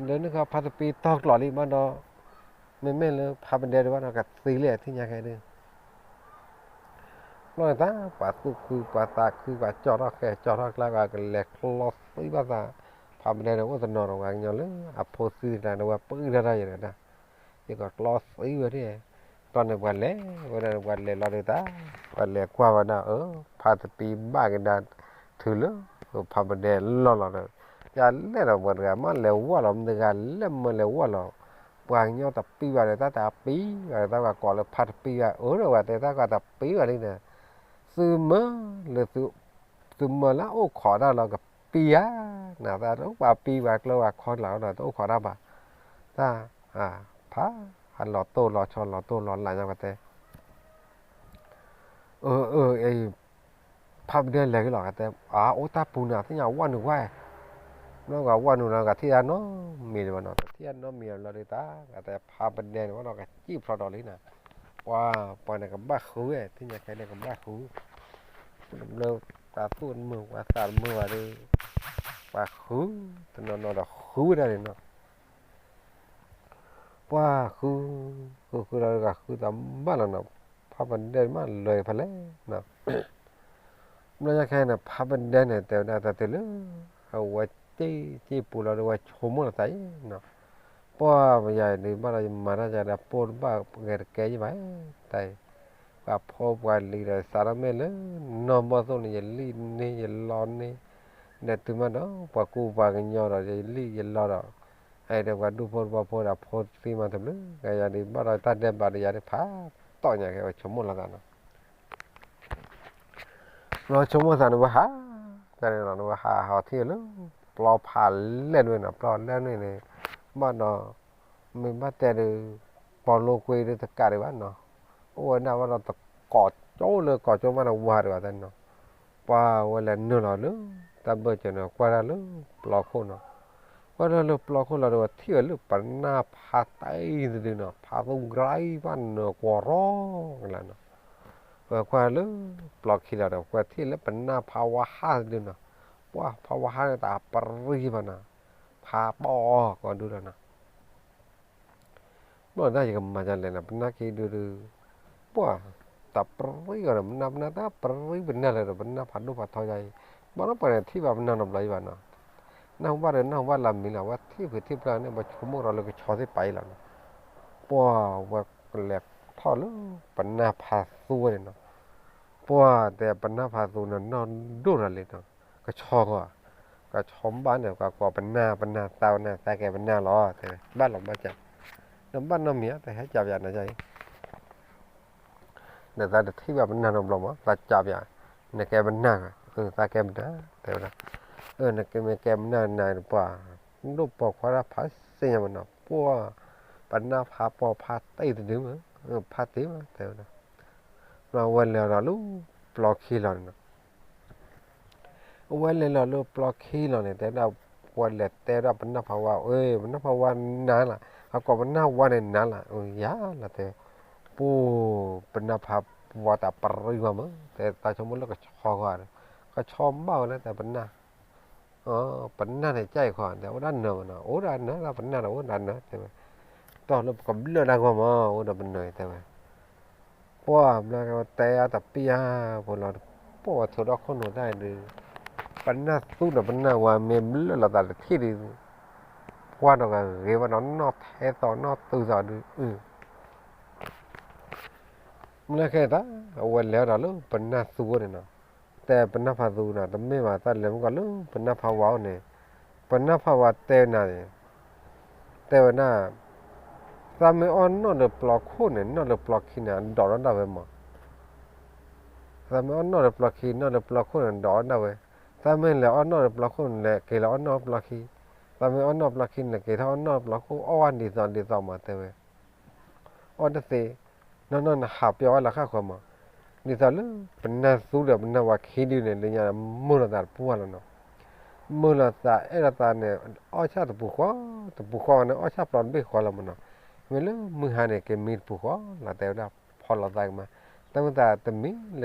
လၢန့ၣ်ခီဖါတပံတီၢ်ကျိးလံဘၣ်ဒီး, မ့မ့ၢ်လၢဖါပဒဲတဝၢ်ဒီးကသံလံထံၣ်ညါခဲဒုး ဘျီန့ၣ်တၢ် ပှၤသူၣ်ခုပှၤသးခု ပှၤကၠီထီၣ်ဃဲကၠီထီၣ်ကျါ ပှၤကလဲၤကျီသံဘၣ်သး, ဖါပဒဲန့ၣ်အိၣ်တနီၤဒီးပှၤကညီလၢအဖိသံတၢ်န့ၣ် ဝဲပှၢ်ဒၣ်တၢ်ယဲန့ၣ်ဒၣ်, ယကကျီသံဝဲဒၣ်, ဘျီန့ၣ်ပှၤလဲၤဝဲဒၣ်န့ၣ် ပှၤလဲၤလီၤဒုးတၢ်, ပှၤလဲၤကွၢ်ဝဲဒၣ် အၢ ဖါတပံဘၣ်ကဒါ ထုးလၢ ဖါပဒဲလီၢ်လီၤဒီး, ယလဲၣ်ဒီးပှၤတဂၤမ့ၢ်လဲၤဝၢ်လီၤ မ့ၢ်တဂၤလဲၣ်မ့ၢ်လဲၤဝၢ်လီၤ, ပှၤကညီတပံဘၣ်ဒီး တၢ်တပံဘၣ်ဒီး တၢ်ပှၤကိးလၢဖါတပံဘၣ် အၢဒီးပှၤတဲတၢ်ကီတပံဘၣ်လံန့ၣ်, သုမၢလၢ သုမၢလၢအိၣ်ခိးတၢ်လီၤကပံဧါ, နသးတအိၣ်ပှၤပံ ပှၤကျၢပှၤခီကျါဒီး တအိၣ်ခိးတၢ်ဘၣ်, တၢ်, ဖး, ဟးလီၤတိၢ်လီၤဆီလီၤတိၢ်လီၤလးညါပှၤတဲ အၢ အၢ ဖါပဒဲလဲၤက့ၤလီၤ ကတဲ, အၢ အိၣ်တၢ်ပူၤန့ၣ် သ့ၣ်ညါဝၣ်နုာ်ဝဲ, နီၢ်ဂၤဝၣ်နုာ်လီၤ ကထံၣ်တၢ်နီတမံၤဒံးဘၣ်နီၤ တထံၣ်တၢ်နီတမံၤလီၤဒုးတၢ် ကတဲဖါပဒဲန့ၣ် ဝဲဒီးကစံၣ်ဖျိးဒီးလံနီၤ, ပှၤ, ပှၤန့ၣ်ကဘၣ်ဃုဝဲ သ့ၣ်ညါခဲန့ၣ်ကဘၣ်ဃု, လၢပှၤသူၣ်တမုာ် ပှၤသးတမုာ်ဘၣ်ဒီး, ပှၤဃု, တနီၤနီၤဒီးဃုဝဲဒၣ်န့ၣ်နီၤ ပှၤဃု, ဃုဃုလီၤဒီးဃုသးဘၣ်လီၤနီၤ, ဖါပဒဲမးလၢာ်ဖဲလဲၣ်နီၤ, ဘျီညါခဲအံၤန့ၣ် ဖါပဒဲန့ၣ် တဲဝဲဒၣ်တၢ်တုၤလၢ အဝဲစ့ၢ်ကီးပူၤလီၤဒီး ဝဲဆိကမိၣ်လီၤသးအံၤနီၤ, ပှၤပယၤဒုးဘၣ်ဒီး ယမၤတၢ်ယၤဒီး ပိၢ်တဘၣ်ဂဲၤတကဲယဘၣ်, တၢ်အံၤ, ပှၤဖိပှၤလံၤဒီး စးထီၣ်မ့ၢ်လၢ နီၢ်ဘီၣ်သိၣ်န့ၣ် ယလံၣ်န့ၢ်ယလီန့ၢ်, ဒီးတုၤမးဒီး ပှၤကူပှၤကညီဒီး ယလံၣ်ယလီဒီး အဲၣ်ဒီးပှၤဒူၣ်ဖိတဘီဖိဒီး ဖိသံမးတဘျုး, ကယၤဒုးဘၣ်ဒီးတၢ်ဒဲးဘးဒီးယၤဒုးဖးတီၢ်ညါက့ၤ ဝဲဆိကမိၣ်လီၤသးနီၤ, ဘျီဆိကမိၣ်သးန့ၣ်ဝဲဟး, တၢ်န့ၣ်လီၤန့ၣ်ဝဲဟးဟးထံၣ်လၢ ပျီဖးလဲၢ်နွံနီၤ, ပျီလဲၢ်နွံန့ၣ်, ဘၣ်ဒီး, မ့ၢ်ဘၣ်တဲဒုး, ပီလိကွ့ဒုးတကးဒံးဘၣ်နီၤ, အိၣ်ဝဲဒၣ်ဘၣ်ဒီးတကိးကၠိလၢကိးကၠိမးန့ၣ်ဝါဒံးဘၣ်သ့ၣ်နီၤ ပှၤဝဲလဲၤနုာ်လီၤလၢ တၢ်ဘၢၣ်စၢၤန့ၣ် ကွၢ်တၢ်လၢပျီခိၣ်နီၤ, ကွၢ်တၢ်လၢပျီခိၣ်လီၤဒီး ဝဲထံၣ်ဝဲလၢပနၢ်ဖးတံၢ်တဒုနီၤ, ဖးသူကရၢဘၣ်နၢၤကွီၤရီကလၢနီၤ, ဝဲကွၢ်လၢပျီခံလီၤဒီး ဝဲထံၣ်လၢပနၢ်ဖးဝါဟၣ်တဒုနီၤ, ပှၤဖးဝါဟၣ်န့ၣ်တၢ်ပရံဘၣ်နီၤ, ဖးပီအီၤကိးဒုလီၤနီၤ ဘျီဒၣ်ယကမၤဒ်လဲၣ်နီၤ, ပနၢ်ခံဒုဒီး, ပှၤ, တၢ်ပရံအီၤဒီး ပနၢ်ပနၢ်တၢ်ပရံပနၢ်လၢၤဒီး ပနၢ်ဖးဒိၣ်ဖးထီယါအံၤ, ဘၣ်ဒီးပှၤန့ၣ်ထံၣ်ဘၣ်ပနၢ်နီတဘျီယံၤဘၣ်နီၤ, နၢ်ဟူဘၣ်ဒီး နၢ်ဟူဘၣ်လၢအမံၤလီၤ, ဝဲထံၣ်ဖုးထံၣ်ဖျၢၣ်န့ၣ် ပဆိကမိၣ်ဒီးလၢကဆီသ့ၣ်ပာ်အံၤလီၤနီၤ, ပှၤဝဲကလဲၤထီၣ်လၢပနၢ်ဖးသူဝဲန့ၣ်နီၤ, ပှၤတဲပနၢ်ဖးသူန့ၣ်နီၢ်ဒိၣ်လီၤလံနီၤ, ကဆီဂီၢ် ကဆီဘၣ်န့ၣ် ပှၤကိးပနၢ် ပနၢ်သး ပနၢ်သးကဲပနၢ်လီၤ, တဲဝဲ ဘၣ်လီၤဘၣ်စး, နဘၣ်နီတမံၤဧါ, တဟဲကးပယၤနၤအံၤ, နသးတထံၣ်ဘၣ်ပနၢ်နီတဘျီမး သးကးပယၤ, နကဲပနၢ်, သးကဲပနၢ် တဲဝဲဒၣ်, နကဲမ့ၢ်ကဲပနၢ်နၤပှၤ, ဒိၣ်ပိာ်ခွါတၢ်ဖးသ့ၣ်ညါမးနီၤ ပှၤ, ပနၢ်ဖးပီဖးတံၢ်တဒုမး, ဖးတံၢ်မး တဲဝဲဒၣ်, ဘျီဝဲလဲၤဒီးလၢပျီခံလီၤန့ၣ်နီၤ အဝဲလဲၤလီၤလၢပျီခံလီၤန့ၣ် တဲဒၣ်, ပှၤလဲၤတဲဒၣ်ပနၢ်ဖးဝါ, အၢ ပနၢ်ဖးဝါနၤလီၤ, အကိးပနၢ်ဝါန့ၣ်နၤလီၤ, အၢ ယၤလီၤတဲ, ပှၤ, ပနၢ်ဖးဝါတၢ်ပရံဝဲမး တဲသးဆိကမိၣ်လၢကဆီဂီၢ်ဒီး, ကဆီဘၣ်ဝဲလၢတဲပနၢ်, ပနၢ်န့ၣ်ကၢ်အံၤခီ တဲအိၣ်ဒၣ်နၢၤမးနီၤ, အိၣ်ဒၣ်နၢၤလၢပနၢ်ဒီးအိၣ်ဒၣ်နၢၤ တဲဝဲ, တီၢ်လၢပကဘျၢၣ်ဒၣ်ဂီၢ်မး အိၣ်ဒီးပနၢၤ တဲဝဲ ပှၤဘျီကတဲအတပံၢ်ဧါ, ပှၤလီၤ, ပ ပိာ်ဝဲထိးဒီခိၣ်နူာ်တၢ်ဒုး, ပနၢ်သူဒီးပနၢ်ဝါမ့ၢ်ဘျၢၣ်လိာ်သးတထံၣ်ဒုး, ပှၢ်ဒီးကဂ့ၤဝဲဒီးနီၢ်ထဲသိးနီၢ်တုၤသိးဒုး, မ့ၢ်လၢခဲအံၤတၢ် အဝဲလဲၤဝဲဒီးလၢပနၢ်သူအိၣ်န့ၣ်နီၤ, တဲပနၢ်ဖးသူနီၤ, တမ့ၢ်ဘၣ်တၢ်လဲၤမုၢ်ကီၢ်လၢပနၢ်ဖးဝါအိၣ်န့ၣ်, ပနၢ်ဖးဝါတဲနၤန့ၣ်, တဲဝဲဒၣ်, သးမ့ၢ်အီၣ်နီၣ်ဒီးပျီခိၣ်န့ၣ် နီၣ်ဒီးပျီခံန့ၣ် ဒိးထီၣ်ဒၣ်ဝဲမး, သးမ့ၢ်အီၣ်နီၣ်ဒီးပျီခံ နီၣ်ဒီးပျီခိၣ်န့ၣ် ဒိးထီၣ်ဒၣ်ဝဲ, သးမ့ၢ်လဲၤအီၣ်နီၣ်ဒီးပျီခိၣ်န့ၣ် လဲၤက့ၤလီၤအီၣ်နီၣ်ပျီခံ, သးမ့ၢ်အီၣ်နီၣ်ပျီခံန့ၣ် လဲၤက့ၤထီၣ်အီၣ်နီၣ်ပျီခိၣ် အီၣ်ဝဲဒ်သိးဒ်သိးမးတဲဝဲ အီၣ်တသ့, နီၢ်နီၢ်နဟးပျီဝဲလၢဃၣ်ဃၢၤမး, ဒ်သိးလၢပနၢ်သူဒီးပနၢ်ဝါခံဒုန့ၣ် လၢညါမုာ်လိာ်သးတပူၤလီၤနီၤ, မုာ်လိာ်သးအဲၣ်လိာ်သးန့ၣ် အီၣ်ဆၣ်တပူၤဃီ, တပူၤဃီန့ၣ် အီၣ်ဆၣ်ပျီတဘ့ၣ်ဃီလီၤမးနီၤ, မ့ၢ်လၢမုၢ်ဟါန့ၣ် ကမံတပူၤဃီလီၤ တဲဝဲဒၣ်ဖီလီၤသးကမး, တၢ်မ့ၢ်သးတမံၤ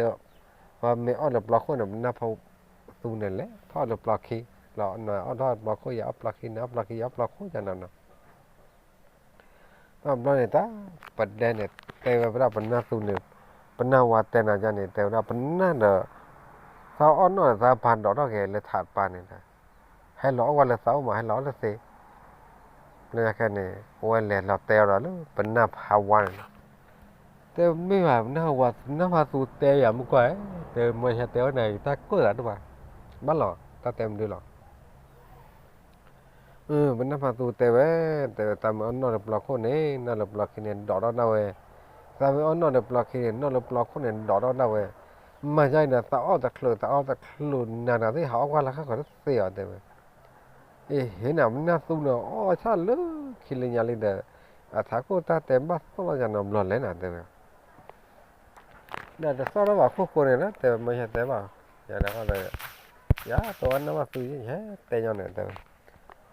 လၢ ပှၤမ့ၢ်အီၣ်လၢပျီခိၣ်န့ၣ် ပနၢ်ဖးသူန့ၣ်လဲၤထီၣ်လၢပျီခံလီၤ, နအီၣ်ထီၣ်ပျီခိၣ် ယအီၣ်ပျီခံ နအီၣ်ပျီခံ ယအီၣ်ပျီခိၣ်ယၤလီၤနီၤ တဘျီန့ၣ်တၢ် ပဒဲန့ၣ် တဲဝဲဒၣ်ပနၢ်သူန့ၣ်, ပနၢ်ဝါတဲနၤဒ်န့ၣ် တဲဝဲဒၣ်ပနၢ်ဒီး, သးအီၣ်နီၣ်ဒီးသးပာ်ဒိးထီၣ်က့ၤလၢထးတပၤန့ၣ်, ဟဲလီၤအီၣ်ဝဲလၢသးအိၣ်မး ဟဲလီၤအီၣ်တသ့, လၢခဲန့ၣ် အဝဲလဲၤလီၤတဲအီၤဒီးလၢပနၢ်ဖးဝါန့ၣ်လီၤ, တဲမ့ၢ်ဘၣ်ပနၢ်ဝါ ပနၢ်ဖးသူတဲယၤမုၢ်ကွၢ်, တဲမ့ၢ်ယတဲဝဲန့ၣ် ယတၢ်ကိၢ်သးတဘၣ်, ဘၣ်လီၤ တၢ်တဲမနုၤလီၤ ပနၢ်ဖးသူတဲဝဲ, တဲဝဲသးမ့ၢ်အီၣ်နီၣ်လၢပျီခိၣ်န့ၣ် နီၣ်လၢပျီခံန့ၣ် ဒိးထီၣ်ဒၣ်ဝဲ, သးမ့ၢ်အီၣ်နီၣ်လၢပျီခံန့ၣ် နီၣ်လၢပျီခိၣ်န့ၣ် ဒိးထီၣ်ဒၣ်ဝဲ, မၤယါအံၤဒီး သးအီၣ်တချုး သးအီၣ်တချုးနၤဒီးသ့ၣ် ဟးအီၣ်ကွၢ်လၢဃၣ်ဃၢၤတသ့အီၤတဲဝဲ, အ့ ဟ့ၣ်နၤပနၢ်သူန့ၣ် အီၣ်ဆၣ်လၢခံလၢညါလံဒီး, အထးခိၣ်တၢ်တဲဘၣ်သီၣ်လီၤယၤနီတဘျီလဲၣ်နၤတဲဝဲ ဒီးတသီၣ်ထီၣ်ဘၣ်ခိၣ်ဃိန့ၣ်လီၤ တဲဝဲမ့ၢ်ယတဲဘၣ်, ယၤဒီး, ယၤတဝဲနၢ်ဘၣ်သူ ယဟဲတဲညီန့ၣ်တဲဝဲ,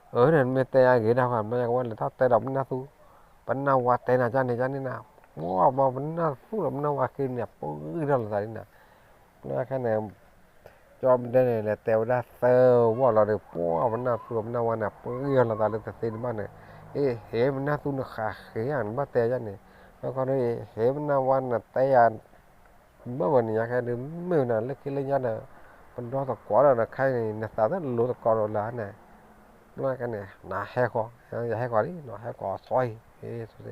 အၢ နမ့ၢ်တဲယၤဂ့ၤဒၣ်ဃီ မ့ၢ်ယကဝဲလဲၤထီၣ်တဲဒီးပနၢ်သူ, ပနၢ်ဝါတဲနၤကန့ၣ်ကန့ၣ်နၤ, ပှၤမ့ၢ်ပနၢ်သူဒီးပနၢ်ဝါဃ့န့ၣ် ပဂံၢ်ထီၣ်လိာ်သးလံနၤ, လၢခဲန့ၣ် ကၠီပဒဲန့ၣ် လဲၤတဲဝဲဒၣ်သၢဝီလီၤဒီး ပှၤပနၢ်သူပနၢ်ဝါန့ၣ် ပဂံၢ်ထီၣ်လိာ်သးလၢတသ့တဘၣ်န့ၣ်, အ့ ဟ့ၣ်ပနၢ်သူနဃးဃ့ဧါ နဘၣ်တဲယၤန့ၣ်, လၢခီဒီး ဟ့ၣ်ပနၢ်ဝါနတဲယၤ ဘၣ်ဝဲန့ၣ် ယၤခဲဒုးမ့ၢ်နၤလၢခံလၢညါဒီး, ပဒီသကိးဒီးနခါအံၤန့ၣ် နသးသ့ၣ်လိၤသကိးဒီးလၢန့ၣ်, လၢခဲန့ၣ် နဟဲဃီ, ယဟဲဃီလံ နဟဲဃီအစီအံၤ,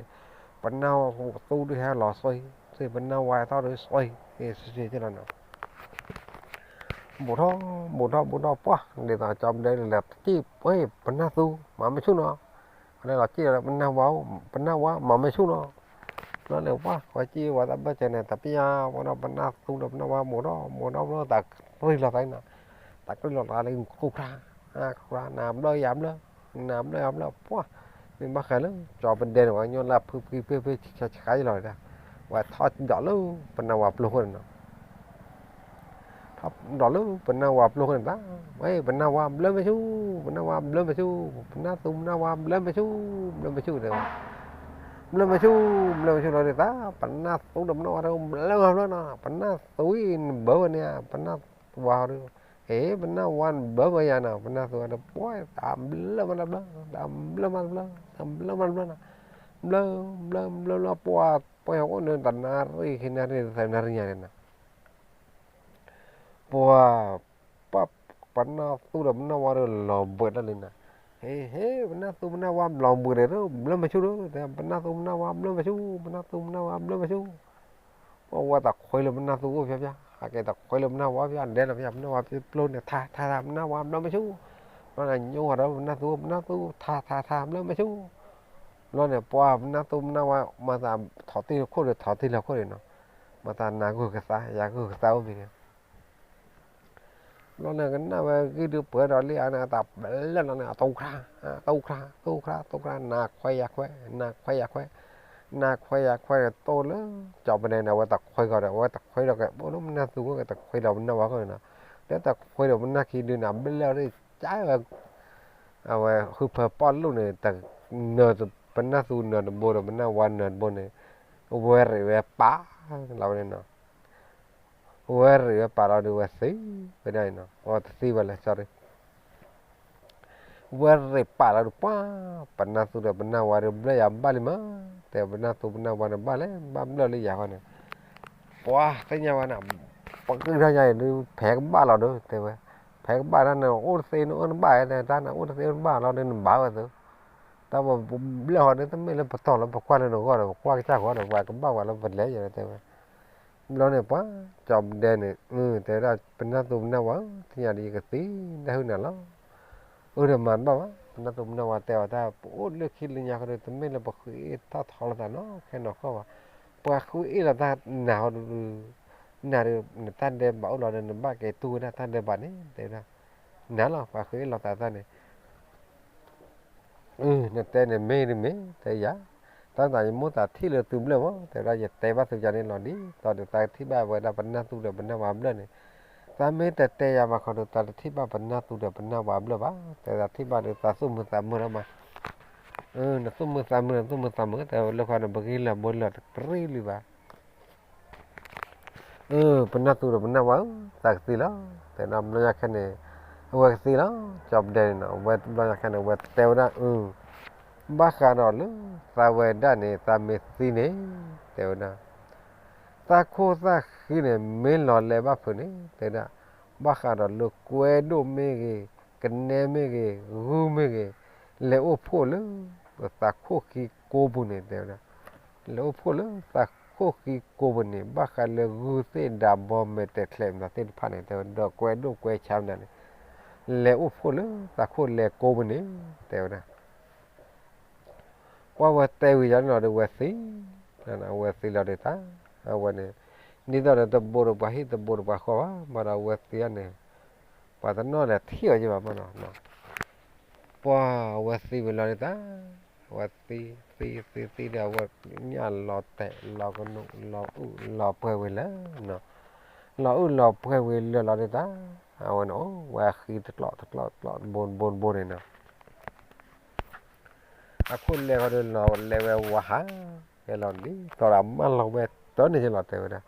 ပနၢ်သူဒုးဟဲလီၤစီအံၤ, ပနၢ်ဝါဟဲထီၣ်ဒုးစီအံၤ, စ့ၢ်ကီးလီၤနီၤ ဘူးထီၣ် ဘူးထီၣ် ဘူးထီၣ်ပှၢ် ဒ်သိးကၠီပဒဲန့ၣ်လဲၤထံၣ် ပနၢ်သူ မၤမ့ၢ်ဆူၣ်နီၤ, လဲၤလီၤစံၣ်ဒီး ပနၢ်ဝါ ပနၢ်ဝါ မၤမ့ၢ်ဆူၣ်နီၤ, ဘျီန့ၣ်ပှၢ် ဝဲစံၣ်ဝဲတၢ်ဘၢၣ်စၢၤန့ၣ် တပျၢ်ဝဲဒီးပနၢ်သူဒီးပနၢ်ဝါ ဘူးထီၣ် ဘူးထီၣ်ဘျီ သးကြံၢ်လီၤသးနီၤ, သးကြံၢ်လီၤသးလၢ ဃူခရါ ဃူခရါ နၤဘျၢယၤဘျၢ နၤဘျၢယၤဘျၢ ပှၢ် မ့ၢ်ဘၣ်ဃးလၢ ကၠီပဒဲန့ၣ် ပှၤကညီလၢဖုဖုဖုဖုဆါဆါယလီၤ, ဝဲထီၣ်ဒိးလၢ ပနၢ်ဝါပျိခိၣ်န့ၣ်နီၤ ထီၣ်ဒိးလၢပနၢ်ဝါပျိခိၣ်န့ၣ်သး, ဝဲ ပနၢ်ဝါဘျၢမ့ၢ်ဆူၣ်, ပနၢ်ဝါဘျၢမ့ၢ်ဆူၣ်, ပနၢ်သူပနၢ်ဝါဘျၢမ့ၢ်ဆူၣ်, ဘျၢမ့ၢ်ဆူၣ်တဲဝဲ, ဘျၢမ့ၢ်ဆူၣ်, ဘျၢမ့ၢ်ဆူၣ်လီၤဒ်သး, ပနၢ်သူဒီးပနၢ်ဝါဒီးဘျၢမ့ၢ်ဘျၢနီၤ, ပနၢ်သူအံၤနဘၢဝဲန့ၣ်, ပနၢ်ဝါဒီး, ဟ့ၣ် ပနၢ်ဝါနဘၢဝဲယၤနီၤ, ပနၢ်သူဒီး ပှၢ် တၢ်ဘျၢမးတဘျၢ, တၢ်ဘျၢမးတဘျၢ, တၢ်ဘျၢမးတဘျၢနီၤ, ဘျၢ, ဘျၢ, ဘျၢလီၤပှၢ်, ပှၢ်ဟဲအိၣ်န့ၣ် တနၣ်ရံၣ်ခံနၣ်ရံၣ်သၢနၣ်ရံၣ်ညါန့ၣ်နီၤ ပှၤ, ပှၤ, ပနၢ်သူဒီးပနၢ်ဝါဒီးလီၤဘှံးတၢ်လံနီၤ, ဟ့ၣ် ဟ့ၣ် ပနၢ်သူပနၢ်ဝါလီၤဘှံးဒီး ဘျၢမ့ၢ်ဆူၣ်ဒီး ပနၢ်သူပနၢ်ဝါဘျၢမ့ၢ်ဆူၣ်, ပနၢ်သူပနၢ်ဝါဘျၢမ့ၢ်ဆူၣ်, ပှၤဝဲတခွဲလၢပနၢ်သူအိၣ်ဖျါဖျါ, ဟဲက့ၤတခွဲလၢပနၢ်ဝါဖျါ ဒဲလီၤဖျါ ပနၢ်ဝါပျိန့ၣ် ထါ ထါ ထါ ပနၢ်ဝါဘျၢမ့ၢ်ဆူၣ်, ဘျီန့ၣ်ညိဝဲဒီးပနၢ်သူ ပနၢ်သူ ထါ ထါ ထါ ဘျၢမ့ၢ်ဆူၣ်, ဘျီန့ၣ် ပှၤပနၢ်သူပနၢ်ဝါ မၤသးထီၣ်တံၢ်လၢခိၣ်ဒီး ထီၣ်တံၢ်လၢခိၣ်ဒီးနီၤ, မၤသးနၤဂုာ်ကသါ ယၤဂုာ်ကသါအိၣ်မံၤန့ၣ် ဘျီန့ၣ် ကနၣ်ဝဲဂံၢ်ဒုးပှဲၤဒီးလံဧါန့ၣ် အတၢ်ဘျၢလီၤန့ၣ် အတိခရါ, တိခရါ တိခရါ တိခရါ နၤခွဲယၤခွဲ, နၤခွဲယၤခွဲ, နၤခွဲယၤခွဲဒီးတိၢ်လၢ ကၠီပဒဲန့ၣ် အဝဲတခွဲဃီဒီး အဝဲတခွဲဒီးကအိၣ်လၢပနၢ်သူ ကတခွဲဒီးပနၢ်ဝါဃီန့ၣ်နီၤ, လၢတခွဲဒီးပနၢ်ခံဒုန့ၣ် အဘျၢလီၤဒ်ကၢ်ဝဲ အဝဲဃုဖၢပီၣ်လိၣ်န့ၣ် တနၢၤ ပနၢ်သူနၢၤတဘိဒီး ပနၢ်ဝါနၢၤတဘိန့ၣ်, ဝဲရ့းဝဲပာ်လီၤဝဲန့ၣ်နီၤ, ဝဲရ့းဝဲပာ်လီၤဒီးဝဲသံဝဲဒၣ်န့ၣ်နီၤ, အဝဲတသံဝဲလဲၣ် sorry, ဝဲရ့းပာ်လီၤဒီးပှၤ, ပနၢ်သူဒီးပနၢ်ဝါဒီးဘျၢယၤဘၣ်လံမး, တဲပနၢ်သူပနၢ်ဝါန့ၣ်ဘၣ်လဲၣ် ဘၣ်ဘျၢလၢယၤဃီန့ၣ်, ပှၤသ့ၣ်ညါဝဲန့ၣ် ပှၤဃ့ထီၣ်ညါအံၤဒုး ဖဲကဘၣ်လီၤဒီး တဲဝဲ, ဖဲကဘၣ်တၢ်န့ၣ် အိၣ်တသ့နအိၣ်တဘၣ် တဲတၢ်န့ၣ် အိၣ်တသ့အိၣ်တဘၣ်လီၤဒီး နဘၣ်ဝဲသု, တၢ်ပဘျၢၣ်ဟီဒီး တမ့ၢ်လၢပတီၢ်လၢပကွၢ်လၢနဂီၢ်ဒီး ပကွၢ်ကစၢ်ဃီဒီး ပှၤကဘၣ်ပှၤလၢပလဲၤယၤတဲဝဲ. ဘျီန့ၣ် ပှၤကၠီပဒဲန့ၣ် တဲဝဲဒၣ် ပနၢ်သူပနၢ်ဝါဧၢ, ထံၣ်ညါဒီးယကသံတၢ်ဟုၣ်နၤလီၤ. အၢ ဒီးမၤတဘၣ်ဘၣ်, ပနၢ်သူပနၢ်ဝါတဲအီၤတၢ် ပအိၣ်လၢခံလၢညါဃီဒီး တမ့ၢ်လၢပဃ့ထီၣ်ထီလီၤသးနီတခဲနီတခီဘၣ်. ပှၤဃ့အ့ၣ်လီၤတၢ်နၤဟီဒီး နၤဒီး နတၢ်ဒဲးဘးအိၣ်လီၤဒီး နဘၣ်က့ၤတူၢ်ဝဲဒၣ်တၢ်ဒဲးဘးန့ၣ် တဲဝဲဒၣ်. နၤလီၤ ပှၤဃ့အ့ၣ်လီၤသးတၢ်န့ၣ် နတဲန့ၣ်မ့ၢ်တမ့ၢ် တဲယၤ, တၢ်သးယမိၣ်သးထံၣ်လၢသုဘျၢၣ်မး တဲဝဲဒၣ် ယတဲဘၣ်သုကန့ၣ်လီၤဒ်သိးဒီး သးကထံၣ်ဘၣ်ဝဲဒၣ်ပနၢ်သူဒီးပနၢ်ဝါဘျၢၣ်န့ၣ်, သးမ့ၢ်တတဲယၤမးဃီဒီး သးတထံၣ်ဘၣ်ပနၢ်သူဒီးပနၢ်ဝါဘျၢၣ်ဘၣ်, တဲသးထံၣ်ဘၣ်ဒီး သးသူၣ်မုာ်သးမုာ်လီၤမး. နသူၣ်မုာ်သးမုာ် နသူၣ်မုာ်သးမုာ် တဲဝဲလၢဃီန့ၣ် ပဂ့ၢ်လၢာ်ဘိလၢာ်တကရံၣ်လံဘၣ် ပနၢ်သူဒီးပနၢ်ဝါဧၢ, သးကသံလီၤ, တဲဒၣ်ဘျီညါခဲန့ၣ် အဝဲကသံလီၤ, ကၠီပဒဲန့ၣ်နီၤ အဝဲဘျီညါခဲန့ၣ် အဝဲတဲဝဲဒၣ်အၢ, ဘၣ်ဃးဒီးလၢသးဝဲဒၣ်န့ၣ် သးမ့ၢ်သံန့ၣ် တဲဝဲဒၣ် သးခိၣ်သးဃံန့ၣ် မ့ၢ်လီၤလဲၤဘၣ်ဖုးန့ၣ် တဲဝဲဒၣ်, ဘၣ်ဃးဒီးလၢကွဲဒိၣ်မ့ၢ်ဂ့ၤ, ကနဲမ့ၢ်ဂ့ၤ, ဂုၢ်မ့ၢ်ဂ့ၤ, လဲၤအိၣ်ဖှိၣ်လၢ သးခိၣ်ဃံကိပူၤန့ၣ် တဲဝဲဒၣ်, လဲၤအိၣ်ဖှိၣ်လၢသးခိၣ်ဃံကိပူၤန့ၣ် ဘၣ်ဃးလၢဂုၢ်သ့ၣ်ဒးဘီမဲာ်တဲာ်ချဲးမတၤသ့ၣ်တဖၣ်န့ၣ် တဲဝဲ ဒီးကွဲဒိၣ်ကွဲဆါမတၤန့ၣ် လဲၤအိၣ်ဖှိၣ်လၢသးခိၣ်လဲၤကိပူၤန့ၣ် တဲဝဲဒၣ် ပှၤဝဲတဲဝံၤယၤန့ၣ်လီၤဒီး ဝဲသံ, ဝဲသံလီၤဒီးတၢ်, အဝဲန့ၣ် ဒ်သိးဒီးတဘိဒီးပှၤဟံၣ်တဘိဒီးပှၤဃီဘၣ်, မ့ၢ်ဒီးအဝဲသံန့ၣ် ပှၤတနီၤလဲၤထံၣ်အီၤယဘၣ်မ့ၢ်နီၤ, ပှၤဝဲသံဝံၤလီၤဒီးတၢ်, ဝဲသံ, သံသံသံဒီး အဝဲညၣ်လီၤတဲာ်လီၤကနူး လီၤအုၣ်လီၤပှဲၤဝံၤလၢာ်, လီၤအုၣ်လီၤပှဲၤဝံၤလၢာ်လီၤဒီးတၢ်, အဝဲန့ၣ်အိၣ်ဝဲအဃံတကျီၣ်တကျီၣ်တကျီၣ်တဘိတဘိတဘိန့ၣ်နီၤ အခိၣ်လဲဃီဒီးလီၤလဲၤဝဲဝးဟး, ဟဲလီၤဒ်သိးဒီးမၢလီၤဝဲတၢ်န့ၣ်လီၤ တဲဝဲဒၣ်,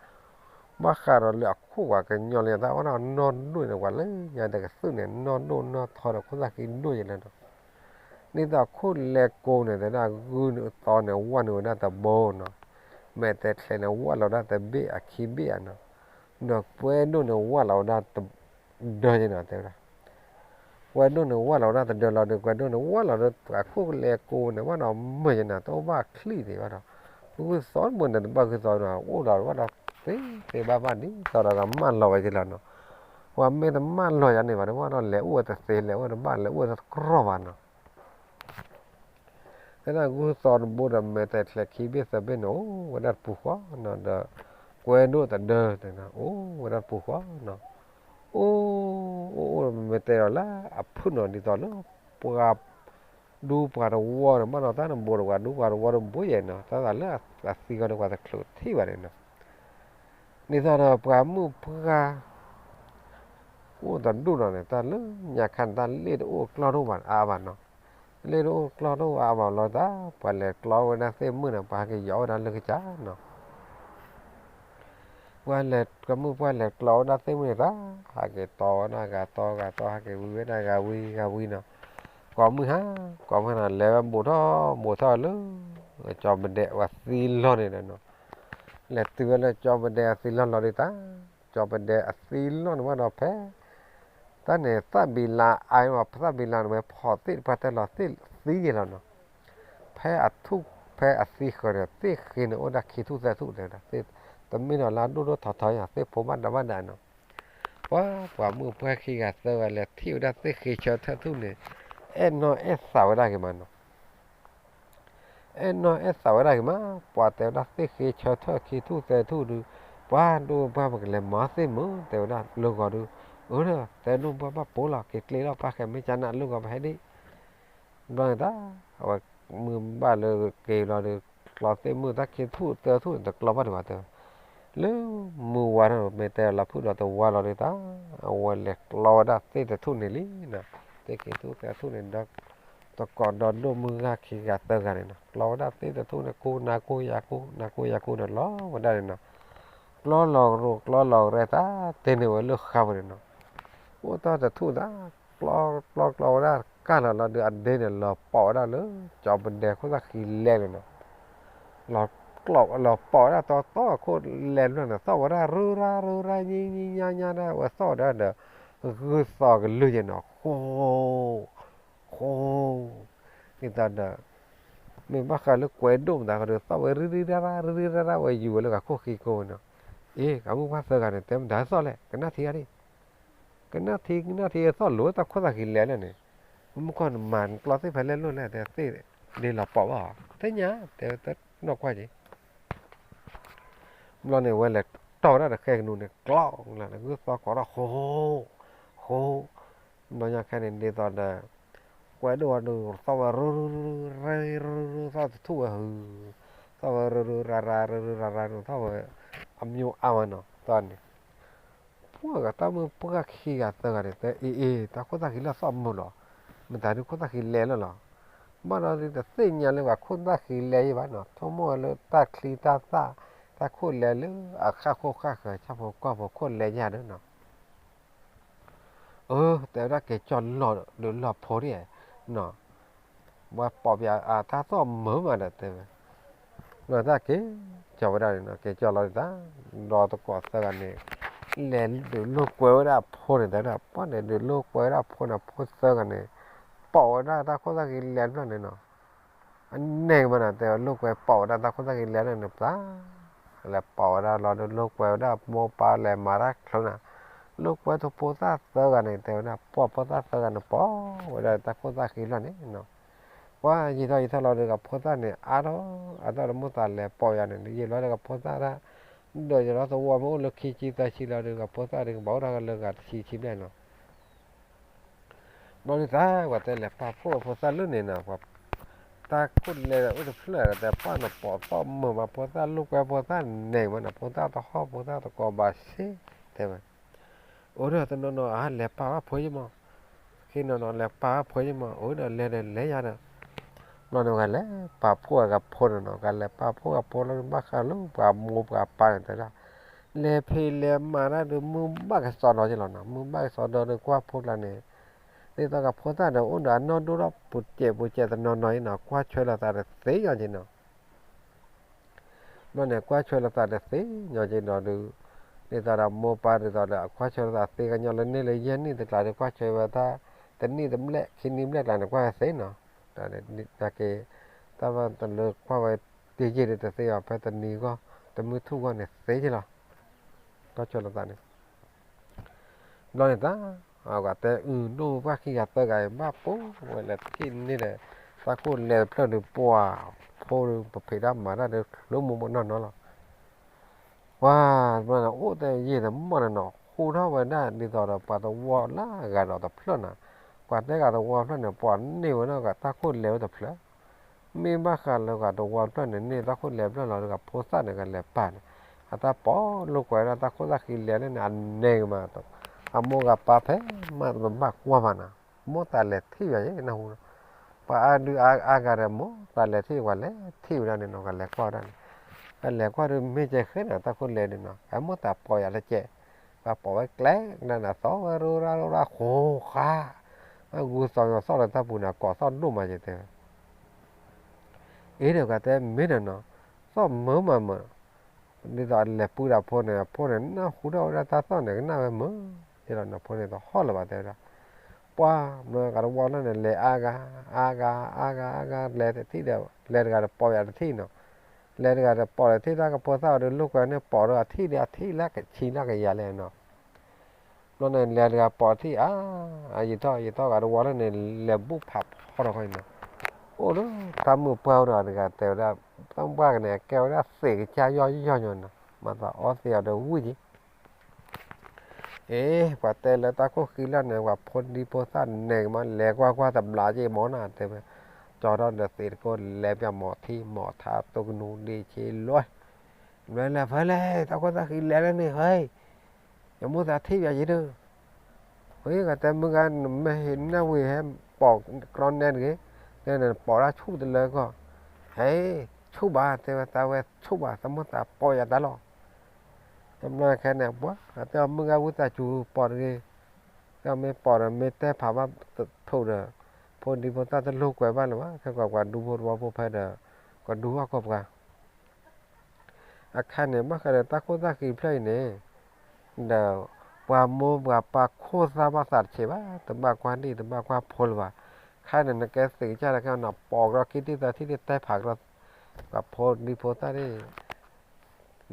ဘၣ်ဃးဒီးလၢအခိၣ်ပှၤကညီလံ တၢ်အိၣ်ဒီးနီၢ်ဒိၣ်န့ၣ် ပှၤလၢညါတကသုၣ်န့ၣ် နီၢ်ဒိၣ်နီၢ်ထီဒီးခိၣ်သၣ်ဃံဒိၣ်ယဲလၢနီၤ, ဒ်သိးအခိၣ်လဲကိန့ၣ် တဲဒၣ်ဂုၢ်န့ၣ်သီန့ၣ် ဝၣ်န့ၢ်ဝဲဒၣ်တဘိနီၤ, မဲာ်တဲာ်ချဲးန့ၣ် ဝၣ်လီၤဒၣ်တဘ့ၣ်အခံဘ့ၣ်ဧါနီၤ, ဒီးကွဲဒိၣ်န့ၣ် ဝၣ်လီၤဝဲဒၣ်တဒၢယဲနီၤ တဲဝဲဒၣ် ကွဲဒိၣ်န့ၣ်ဝၣ်လီၤဝဲဒၣ်တဒၢလီၤဒီး ကွဲဒိၣ်န့ၣ်ဝၣ်လီၤဒီး ပှၤခိၣ်လဲကိန့ၣ် ဝၣ်နီၤမုာ်ယဲနီၤ တအိၣ်ဘၣ်ချံၣ်ဒံးဘၣ်ဒီး ဂုၢ်သီတဘိန့ၣ် တဘၣ်ဂုၢ်သီနီၤ အိၣ်ဒီးဝဲဒီးသ့သ့ဘၣ်ဘၣ်ဒ်သိးဒီးမၢလီၤဝဲယဲလီၤနီၤ, ပှၤမ့ၢ်တမၢလီၤယၤန့ၣ်ဘၣ်ဒီး ဝၣ်ဒီးလဲၤအိၣ်ဝဲတသ့ လဲၤအိၣ်ဝဲတဘၣ် လဲၤအိၣ်ဝဲတကြၢးဘၣ်နီၤ တဲဒၣ်ဂုၢ်သီတဘိဒီး မဲာ်တဲာ်ချဲးခံဘ့ၣ်သၢဘ့ၣ်န့ၣ် အိၣ်ဝဲဒၣ်တပူၤဃီနီၤ ဒီး ကွဲဒိၣ်တဒၢန့ၣ် အိၣ်ဝဲဒၣ်တပူၤဃီနီၤ, အိၣ် အိၣ်အိၣ် မဲာ်တဲာ်ဒီးလၢအဖုၣ်နီၤ ဒ်သိးလၢ ပှၤ ဒူပှၤတဝီန့ၣ် ဘၣ်နီၤ တၢ်တဘိဒီး ပှၤဒူပှၤတဝီတဘိယဲနီၤ တၢ်သးလၢအသံဃီဒီး ပှၤတချုးထံၣ်ဘၣ်န့ၣ်နီၤ ဒ်သိးဒီးပှၤမုၣ်ပှၢ် အိၣ်တဒူၣ်နီၤန့ၣ် တၢ်လၢညါခါန့ၣ် တၢ်လ့ၣ်တအိၣ်ကျီၢ်တအိၣ်ဘၣ်အါဘၣ်နီၤ, လ့ၣ်တအိၣ်ကျီၢ်တအိၣ်အါဘၣ်လီၤတၢ် ပှၤလဲၤကျီဝဲဒၣ်သ့ၣ်မုၣ်န့ၣ် ပှၤဟဲက့ၤယီၤဝဲဒၣ်လၢကစၢ်နီၤ, ပှၤလဲၤကမုၣ်ပှၢ်လဲၤကျီဝဲဒၣ်သ့ၣ်မုၣ်န့ၣ်တၢ် ဟဲက့ၤတီဝဲဒၣ်ဂၤတီဂၤတီ ဟဲက့ၤဝံဝဲဒၣ်ဂၤဝံဂၤဝံနီၤ, ကိးမုၢ်ဟါ ကိးမုၢ်ဟါန့ၣ် လဲၤဝဲဘူးထီၣ်ဘူးထီၣ်လၢ ကၠီပဒဲးဝဲသံလီၢ်န့ၣ်ဒီးနီၤ လဲၤတုၤဝဲလၢကၠီပဒဲးအသံလီၢ်လီၤဒုးတၢ်, ကၠီပဒဲးအသံလီၢ်န့ၣ်ဘၣ်ဒီးဖဲ တၢ်န့ၣ် သၣ်ဘံလါအါမး သၣ်ဘံလါန့ၣ်ဝဲဖီၣ်သ့ၣ်တဖၣ်တဲလီၤသ့ၣ်သံယဲလီၤနီၤ, ဖဲအထူၣ်ဖဲအသံဃၢၤန့ၣ် သ့ၣ်ဃ့န့ၣ်အိၣ်ဒၣ်ခံထူၣ်သၢထူၣ်တဲဝဲဒၣ်, တမ့ၢ်ဒီးလၢအဒိၣ်ဒိၣ်ထီထီယၤ သ့ၣ်ဖိဘၣ်ဒးဘၣ်ဒးနီၤ, ပှၤပှၤမုၣ်ပှၢ်ခံဂၤသၢဂၤလဲၤထံၣ်ဝဲဒၣ်သ့ၣ်ဃ့ဆၢထၢၣ်ထူၣ်န့ၣ် အဲၣ်နီၢ်အဲၣ်သးဝဲဒၣ်ဂ့ၤမးနီၤ အဲၣ်နီၢ်အဲၣ်သးဝဲဒၣ်ဂ့ၤမး, ပှၤတဲဝဲဒၣ်သ့ၣ်ဃ့ဆၢထၢၣ်ခံထူၣ်သၢထူၣ်ဒုး, ပှၤဒိၣ်ပှၢ်ပကလဲၤမၤသ့ၣ်မုၢ် တဲဝဲဒၣ်လၢဂီၤဒုး, အၢ တဲဒိၣ်ပှၢ်ဘၣ်ပိာ်လီၤ က့ၤကျ့လီၤ ပၢ်ဃဲၤမ့ၢ်ကနၣ်လၢဂီၤပဟဲဒံး ဘျီန့ၣ်တၢ် အဝဲမုၢ်ဘၣ်လၢက့ၤဘျီဒီး ကျီသ့ၣ်မုၢ်တၢ်ခံထူၣ်သၢထူၣ်န့ၣ် တကျီဘၣ်ဒံးဘၣ်တဲဝဲ, လၢမုၢ်ဝါထီၣ် မ့ၢ်တဲလီၤဖုၣ်ဒီးတဝါလီၤဒုးတၢ်, အဝဲလဲၤကျီဝဲဒၣ်သ့ၣ်တထူၣ်န့ၣ်လံနီၤ, သ့ၣ်ခံထူၣ်သၢထူၣ်န့ၣ်ဒီး တကိးဒီးဒိၣ်မုၢ်ဂၢ်ခံဂၤသၢဂၤန့ၣ်နီၤ ကျီဝဲဒၣ်သ့ၣ်တထူၣ်န့ၣ် ကိးနၤကိးယၤကိး နၤကိးယၤကိးန့ၣ်လီၤဝဲဒၣ်န့ၣ်နီၤ, ကျီလီၤကရိကျီလီၤကရဲတၢ် တ့ၢ်န့ၢ်ဝဲလၢဃါပူၤန့ၣ်နီၤ, အိၣ်တၢ်တထူၣ်သၢ ကျီကျီကျီဝဲဒၣ်ကၢ်လီၤလီၤဒုး အဒ့န့ၣ် လီၤပိာ်ဝဲဒၣ်လၢ ကၠီပဒဲခိၣ်သၣ်ဃံလဲၢ်န့ၣ်နီၤ, လီၤ ကျီၢ်လီၤပိာ်ဝဲဒၣ်တီတီအခိၣ်လဲၤတဖျၢၣ်န့ၣ် သီၣ်ဝဲဒၣ်ရူရါရူရါညံညံညါညါဒၣ်ဝဲသီၣ်ဝဲဒၣ်ဒီး ဂုၢ်သီကလုၢ်ယဲၢ်နီၤ ဃိ ဃိ ဒ်သိးဒီး မ့ၢ်ဘၣ်ဃးလၢကွဲးဒိၣ်မတၤဃီဒီး သီၣ်ဝဲရူရူရါရါ ရူရူရါရါဝဲယူၤဝဲလၢဂၤခိၣ်ဃံကိၢ်ဝဲနီၤ. အ့ ကမုၢ်ပှၢ်သၢဂၤန့ၣ် တဲမတၤသီၣ်လဲၣ် ကနၣ်ထံ ကနၣ်ထံသီၣ်လိၤတၢ်ခိၣ်သၣ်ဃံလဲၤလၢန့ၣ် မုၢ်ခီၣ်နမၤနကျီသ့ၣ်ဖဲလဲၣ်လိၣ်လဲၣ် တဲသ့ၣ်ဒ်လီၤပိာ်ဘၣ်အီၤ သ့ၣ်ညါ တဲဝဲတနီၣ်ကွၢ်က့ၤ ဘျီန့ၣ် ဝဲလဲၤတီၢ်ဝဲဒၣ်တဃဲကနူၤန့ၣ် ကျီၢ်လၢဂုၢ်သီကိးထီၣ်ဃိ ဃိ ဘျီညါခဲန့ၣ် ဒ်သိးဒီး ကွဲးဒိၣ်ဝဲဒိၣ် သီၣ်ဝဲရူရူရူရူ သီၣ်တထူၣ်ဝဲဟု သီၣ်ဝဲရူရူရါရါ ရူရူရါရါ သီၣ်ဝဲ အမျိုးအါဝဲနီၤ သီၣ်န့ၣ် ပှၢ်ဂၤတၢ်မုၢ်ပှၢ်ခံဂၤသၢဂၤန့ၣ် တဲအ့အ့ တၢ်ခိၣ်သၣ်ဃံလၢသီၣ်မုာ်လီၤ မတၤဒုးခိၣ်သၣ်ဃံလဲၤလၢလီၤ ဘၣ်ဒီးဒုးတသ့ၣ်ညါလၢပှၤခိၣ်သၣ်ဃံလဲၤယံၤဘၣ်နီၤ ဆိကမိၣ်ဝဲလၢတၢ်ချံတၢ်သၣ် တၢ်ခိၣ်လဲၤလၢအဃၣ်ဃိၣ်ဃၣ်ဃၢၤ ဆၣ်ဖိကီၢ်ဖိခိၣ်လဲၤယါဒီးနီၤ အၢ တဲဝဲဒၣ်က့ၤကၠီၣ်လီၤဒုးလီၤဖိဒ် နီၤ ဝဲပိာ်ပၠးအတၢ်သီၣ်မုာ်မးဒီးတဲဝဲ လီၤတၢ်က့ၤကၠီၣ်ဝဲဒၣ်န့ၣ်နီၤ က့ၤကၠီၣ်လီၤဒ်တၢ် ဒီးတကိးသၢဂၤန့ၣ် လဲၤဒုးလိာ်ကွဲဝဲဒၣ်အဖိန့ၣ် တဲဝဲဒၣ် ပှၢ်န့ၣ်ဒုးလိာ်ကွဲဝဲဒၣ်အဖိန့ၣ် ဖိသၢဂၤန့ၣ် ပိာ်ဝဲဒၣ်တၢ်ခိၣ်သၣ်ဃံလဲၤတဖျၢၣ်န့ၣ်နီၤ အန့ၢ်ကမးနီၤ တဲဝဲ လိာ်ကွဲပိာ်ဝဲဒၣ်တၢ်ခိၣ်သၣ်ဃံလဲၤန့ၣ် ပျၢ် လဲၤပိာ်ဝဲဒၣ်လီၤဒီး လိာ်ကွဲဝဲဒၣ်မိၢ်ပၢ်လဲၤမၤတၢ်ချၢနၤ လိာ်ကွဲထိၣ်ဖိသၣ်သၢဂၤန့ၣ် တဲဝဲဒၣ် ပှၢ်ဖိသၣ်သၢဂၤန့ၣ် ပိာ်ဝဲဒၣ်တၢ်ခိၣ်သၣ်ဃံလီၤန့ၣ်နီၤ ပှၢ်ယံာ်ထီၣ်ယံာ်ထီၣ်လီၤဒီး ဂၤဖိသၣ်န့ၣ် အါထီၣ်အသီၣ်ဒီး မိၢ်သးလဲၤပိာ်ယၤန့ၣ် ယံာ်လီၤဒီး ဂၤဖိသၣ်ဒၣ် ဒီးယလီၤသဝီမ့ၢ်အိၣ်လၢခံဆံသၢဆံလီၤဒီး ဂၤဖိသၣ်ဒီး ကဘၣ်အိၣ်ထီၣ်လၢဂၤတဆံဆံဘျဲၣ်နီၤ ဘျီဒ်သိး ပှၤတဲလဲၤပာ်ဖှိၣ်အဖိသၣ်လၢန့ၣ်နီၤ, ပှၤတၢ်ခိၣ်လဲၤအိၣ်တဖျၢၣ်ဒီး တဲပာ်နပိာ်သီၣ်မုာ်မး ဖိသၣ်လိာ်ကွဲဖိသၣ်န့ၣ်မးနီၤ, ဖိသၣ်တဟီၣ် ဖိသၣ်တကိးဘၣ်စ့ၢ် တဲဝဲ. အိၣ်ဒီးတနီၤနီၤ အါ လဲၤပာ်ဘၣ်ဖိယမး, ခ့နီၤနီၤလဲၤပာ်ဘၣ်ဖိယမး အိၣ်ဒီးလဲၤဒီးလဲၤယၤဒီး ဘျီန့ၣ် ပှၤလဲၤပာ်ဖှိၣ်အကဖိန့ၣ်နီၤ, ပှၤလဲၤပာ်ဖှိၣ်အဖိလီၤ ဘၣ်ဃးလၢပှၤမိၢ်ပှၤပၢ်န့ၣ်တဲဒၣ်, လဲၤဖံးလဲၤမၤတၢ်ဒီး မုၢ်ဘၣ်ကစီဒီက့ၤလီၤနီၤ, မုၢ်ဘၣ်ကစီဒီဒီးကွၢ်ဖိကျါန့ၣ်, ဒ်သိးကဖိသၣ်ဒီး အိၣ်ဒီးအနီၢ်ဒိၣ်ထီၣ်ပူၤစဲးပူၤစဲးတနီၤနီၤအံၤနီၤ, ကွၢ်ဆွဲလိာ်သးဒီးသ့ညီက့ၤနီၤ. ဘျီန့ၣ် ကွၢ်ဆွဲလိာ်သးဒီးသ့ညီက့ၤနီၤဒီး, ဒ်သိးဒီးမိၢ်ပၢ်ဒ်သိးဒီး အကွၢ်ဆွဲလိာ်သးသ့ကညီလၢန့ၢ်လၢယဲၢ်နံၣ်တကျါဒီး ကွၢ်ဆွဲဝဲတၢ် တနံၣ်တဘျဲၣ် ခံနံၣ်ဘျဲၣ်ကျါန့ၣ် ကွၢ်ဝဲသ့နီၤ, နာ်က့ တၢ်ဘၣ်တလၢကွၢ်ဝဲတ့ၢ်ယ့ၢ်ဒီးတသ့ဘၣ် ဖဲတနံၤဂီၢ် တမုၢ်ထူၣ်ဂီၢ်န့ၣ်သ့က့ၤလီၤ. ကွၢ်ဆွဲလိာ်သးန့ၣ် ဘျီန့ၣ်တၢ် အဝဲတဲအုၣ်ဒိၣ်ပှၢ်ခံဂၤသၢဂၤအံၤ ဘၣ်ပိာ်ဝဲလဲၤထံၣ်န့ၢ်ဒီး တၢ်ခိၣ်လဲၤတဖျၢၣ်ဒီး ပှၤဖိဒီး ပဖံးတၢ်မၤတၢ်ဒီး ချၢမိၢ်မိၢ်နီၢ်နီၢ်လီၤ. ပှၤတဘျီန့ၣ် အိၣ်တဲယ့ၢ်တမီၢ်န့ၣ်နီၤ, ဃူထီၣ်ဝဲဒၣ်ဒ်သိးဒီး ပှၤသဝီလၢအဂၤဒီးတဖျၢၣ်နီၤ, ပှၤတဲဂၤသဝီတဖျၢၣ်န့ၣ် ပှၤန့ၢ်ဝဲဒၣ်ဂၤတၢ်ခိၣ်လဲၤဝဲတဖျၢၣ် မ့ၢ်ဘၣ်ဃးလၢဂၤတဝီတဖျၢၣ်န့ၣ် န့ၢ်တၢ်ခိၣ်လဲၤတဖျၢၣ်လီၤဒီး ဂၤဖိသၣ်န့ၣ် ဂၤလဲၤပာ်န့ၣ်, အတၢ်ပိာ်လိာ်ကွဲဝဲဒၣ်တၢ်ခိၣ်သၣ်ဃံလဲၤလၢန့ၣ် အန့ၢ်ကမး, အမိၢ်ဂၤပၢ်ဖဲမးတဘၣ်ကွၢ်မးနီၤ, မိၢ်သးလဲၤထံၣ်ဝဲယဲၢ်နၢ်ဟူ, ပှၤအါဒုအါအါဂၤဒီး မိၢ်သးလဲၤထံၣ် ပှၤလဲၤထံၣ်ဝဲဒၣ်န့ၣ်နီၤ, ဂၤလဲၤကွၢ်ဝဲဒၣ်န့ၣ်, ဂၤလဲၤကွၢ်ဒီးမ့ၢ်ကဲဃဲန့ၣ် တၢ်ခိၣ်လဲၤန့ၣ်နီၤ, အမိၢ်သးပိာ်ယၤတကဲး, ပှၤပိာ်ဝဲကျဲကဒါန့ၣ် သီၣ်ဝဲရိရၣ်ရိရၣ်ဃိးဃါ အဂုၤသီၣ်ညီသီၣ်လၢတၢ်ပူၤန့ၣ် အကိးသီၣ်ဒိၣ်မးယဲၢ်တဲဝဲ အ့ဒီး ပှၤတဲမ့ၢ်ဒီးနီၤ, သီၣ်မုာ်မးမုာ်, ဒ်သိးအလဲၤပုၢ်ဒီးအဖိန့ၣ် အဖိန့ၣ် နၢ်ဟူထီၣ်ဝဲဒၣ်တၢ်သီၣ်န့ၣ် ကနၣ်ဝဲမုာ်, ယဲလီၤနီၤ ဖိန့ၣ်တဟီၣ်လၢၤဘၣ်တဲဝဲဒၣ်, ပှၤမ့ၢ်ဂၤတဝီလၢန့ၣ် လဲၤအါဂၤ အါဂၤ အါဂၤ အါဂၤ လဲၤတထံၣ်ဒီး လဲၤတဂၤဒီးပိာ်ယၤတထံၣ်နီၤ, လဲၤတဂၤဒီးပိာ်တထံၣ် တၢ်ကဖိသၣ်အီၤဒီး လိာ်ကွဲန့ၣ်ပိာ်ဒီးအထံၣ်ဒီးအထံၣ်လၢကဆံလၢကယၤလဲၣ်နီၤ ဘျီန့ၣ် လဲၤတဂၤပိာ်ထံၣ် အါ, ယံာ်ထီၣ်ယံာ်ထီၣ်ဂၤတဝီလၢန့ၣ် လဲၤဘူၣ်ဖးဖီထီၣ်ခီအံၤနီၤ, အိၣ်လၢတၢ်မုၢ်ပှၢ်အိၣ်ဒီးတဂၤတဲဝဲဒၣ်, တၢ်မုၢ်ပှၢ်ကန့ၣ် အကဲဝဲဒၣ်သ့ၣ်ကစၢ်ယီၢ်ယီၢ်ညီနီၤ, မၤသးအီသံးအီၤဒီးဝံၣ်က့ၤ, အ့ ပှၤတဲလၢတၢ်ခိၣ်ဃံလီၤန့ၣ် ပှၤဖိဒံဖိသၣ်န့ၣ်ကမၤလဲၤကွၢ်ကွၢ်တဘျီက့ၤမ့ၢ်နီၤ တဲဝဲ, ကၠီထီၣ်ဒီးသ့ၣ်တကိးလဲၤပၠးမီၤထံမီၤထါ တိၢ်ကနူဒ့ဆ့လွဲ လဲၤလဲၤဖဲလဲၣ် တၢ်ခိၣ်သၣ်ဃံလဲၤလၢန့ၣ် ဟဲ, ယမိၢ်သးထံၣ်ယၤယ့ၢ်ဒီး, ဝဲဂၤတဲမုၢ်ဂၤ မ့ၢ်ဟ့ၣ်နၢ်ဝံၤဟဲပိာ်ကြီနဲတဂ့ၤ, တဲန့ၣ်ပိာ်ဒၣ်ဆူၣ်တလၢကီၢ်, ဟဲ, ဆူၣ်ဘၣ် တဲဝဲ သးဝဲဆူၣ်ဘၣ် သးမိၢ်သးပိာ်ယၤတၢ်လီၤ. တဘျီခဲန့ၣ် ပှၤ တဲမုၢ်ဂၤဝံသးစူၤပိာ်တဂ့ၤ, တၢ်မ့ၢ်ပိာ်ဒီးမ့ၢ်တဲဖးဘၣ်ထိးဒီး, ဖိဒံဖိသၣ်တလိာ်ကွဲဘၣ်လၢၤဘၣ် ခဲကီးပှၤဒူဖိသဝီဖိဖဲဒီး, ကဒူဟီၣ်ကီၢ်ပှၤ အခါန့ၣ် ဘၣ်ဃးဒီးတၢ်ခိၣ်သၣ်ဃံဖျၢၣ်အံၤန့ၣ် ဒီးပှၤမိၢ်ပှၤပၢ်ခိၣ်သၣ်ဘၣ်သးတဆံးဘၣ်, တဘၣ်ကွၢ်ဒံၣ်တဘၣ်ကွၢ်ဖိလၢၤဘၣ်. ခါန့ၣ် နကဲသ့ၣ်ကစၢ်တခါနီၤ ပိာ်ကရီခံထံၣ်သၢထံၣ်ဒ်တဲဖးကရီ ပှၤဖိဒံဖိသၣ်န့ၣ်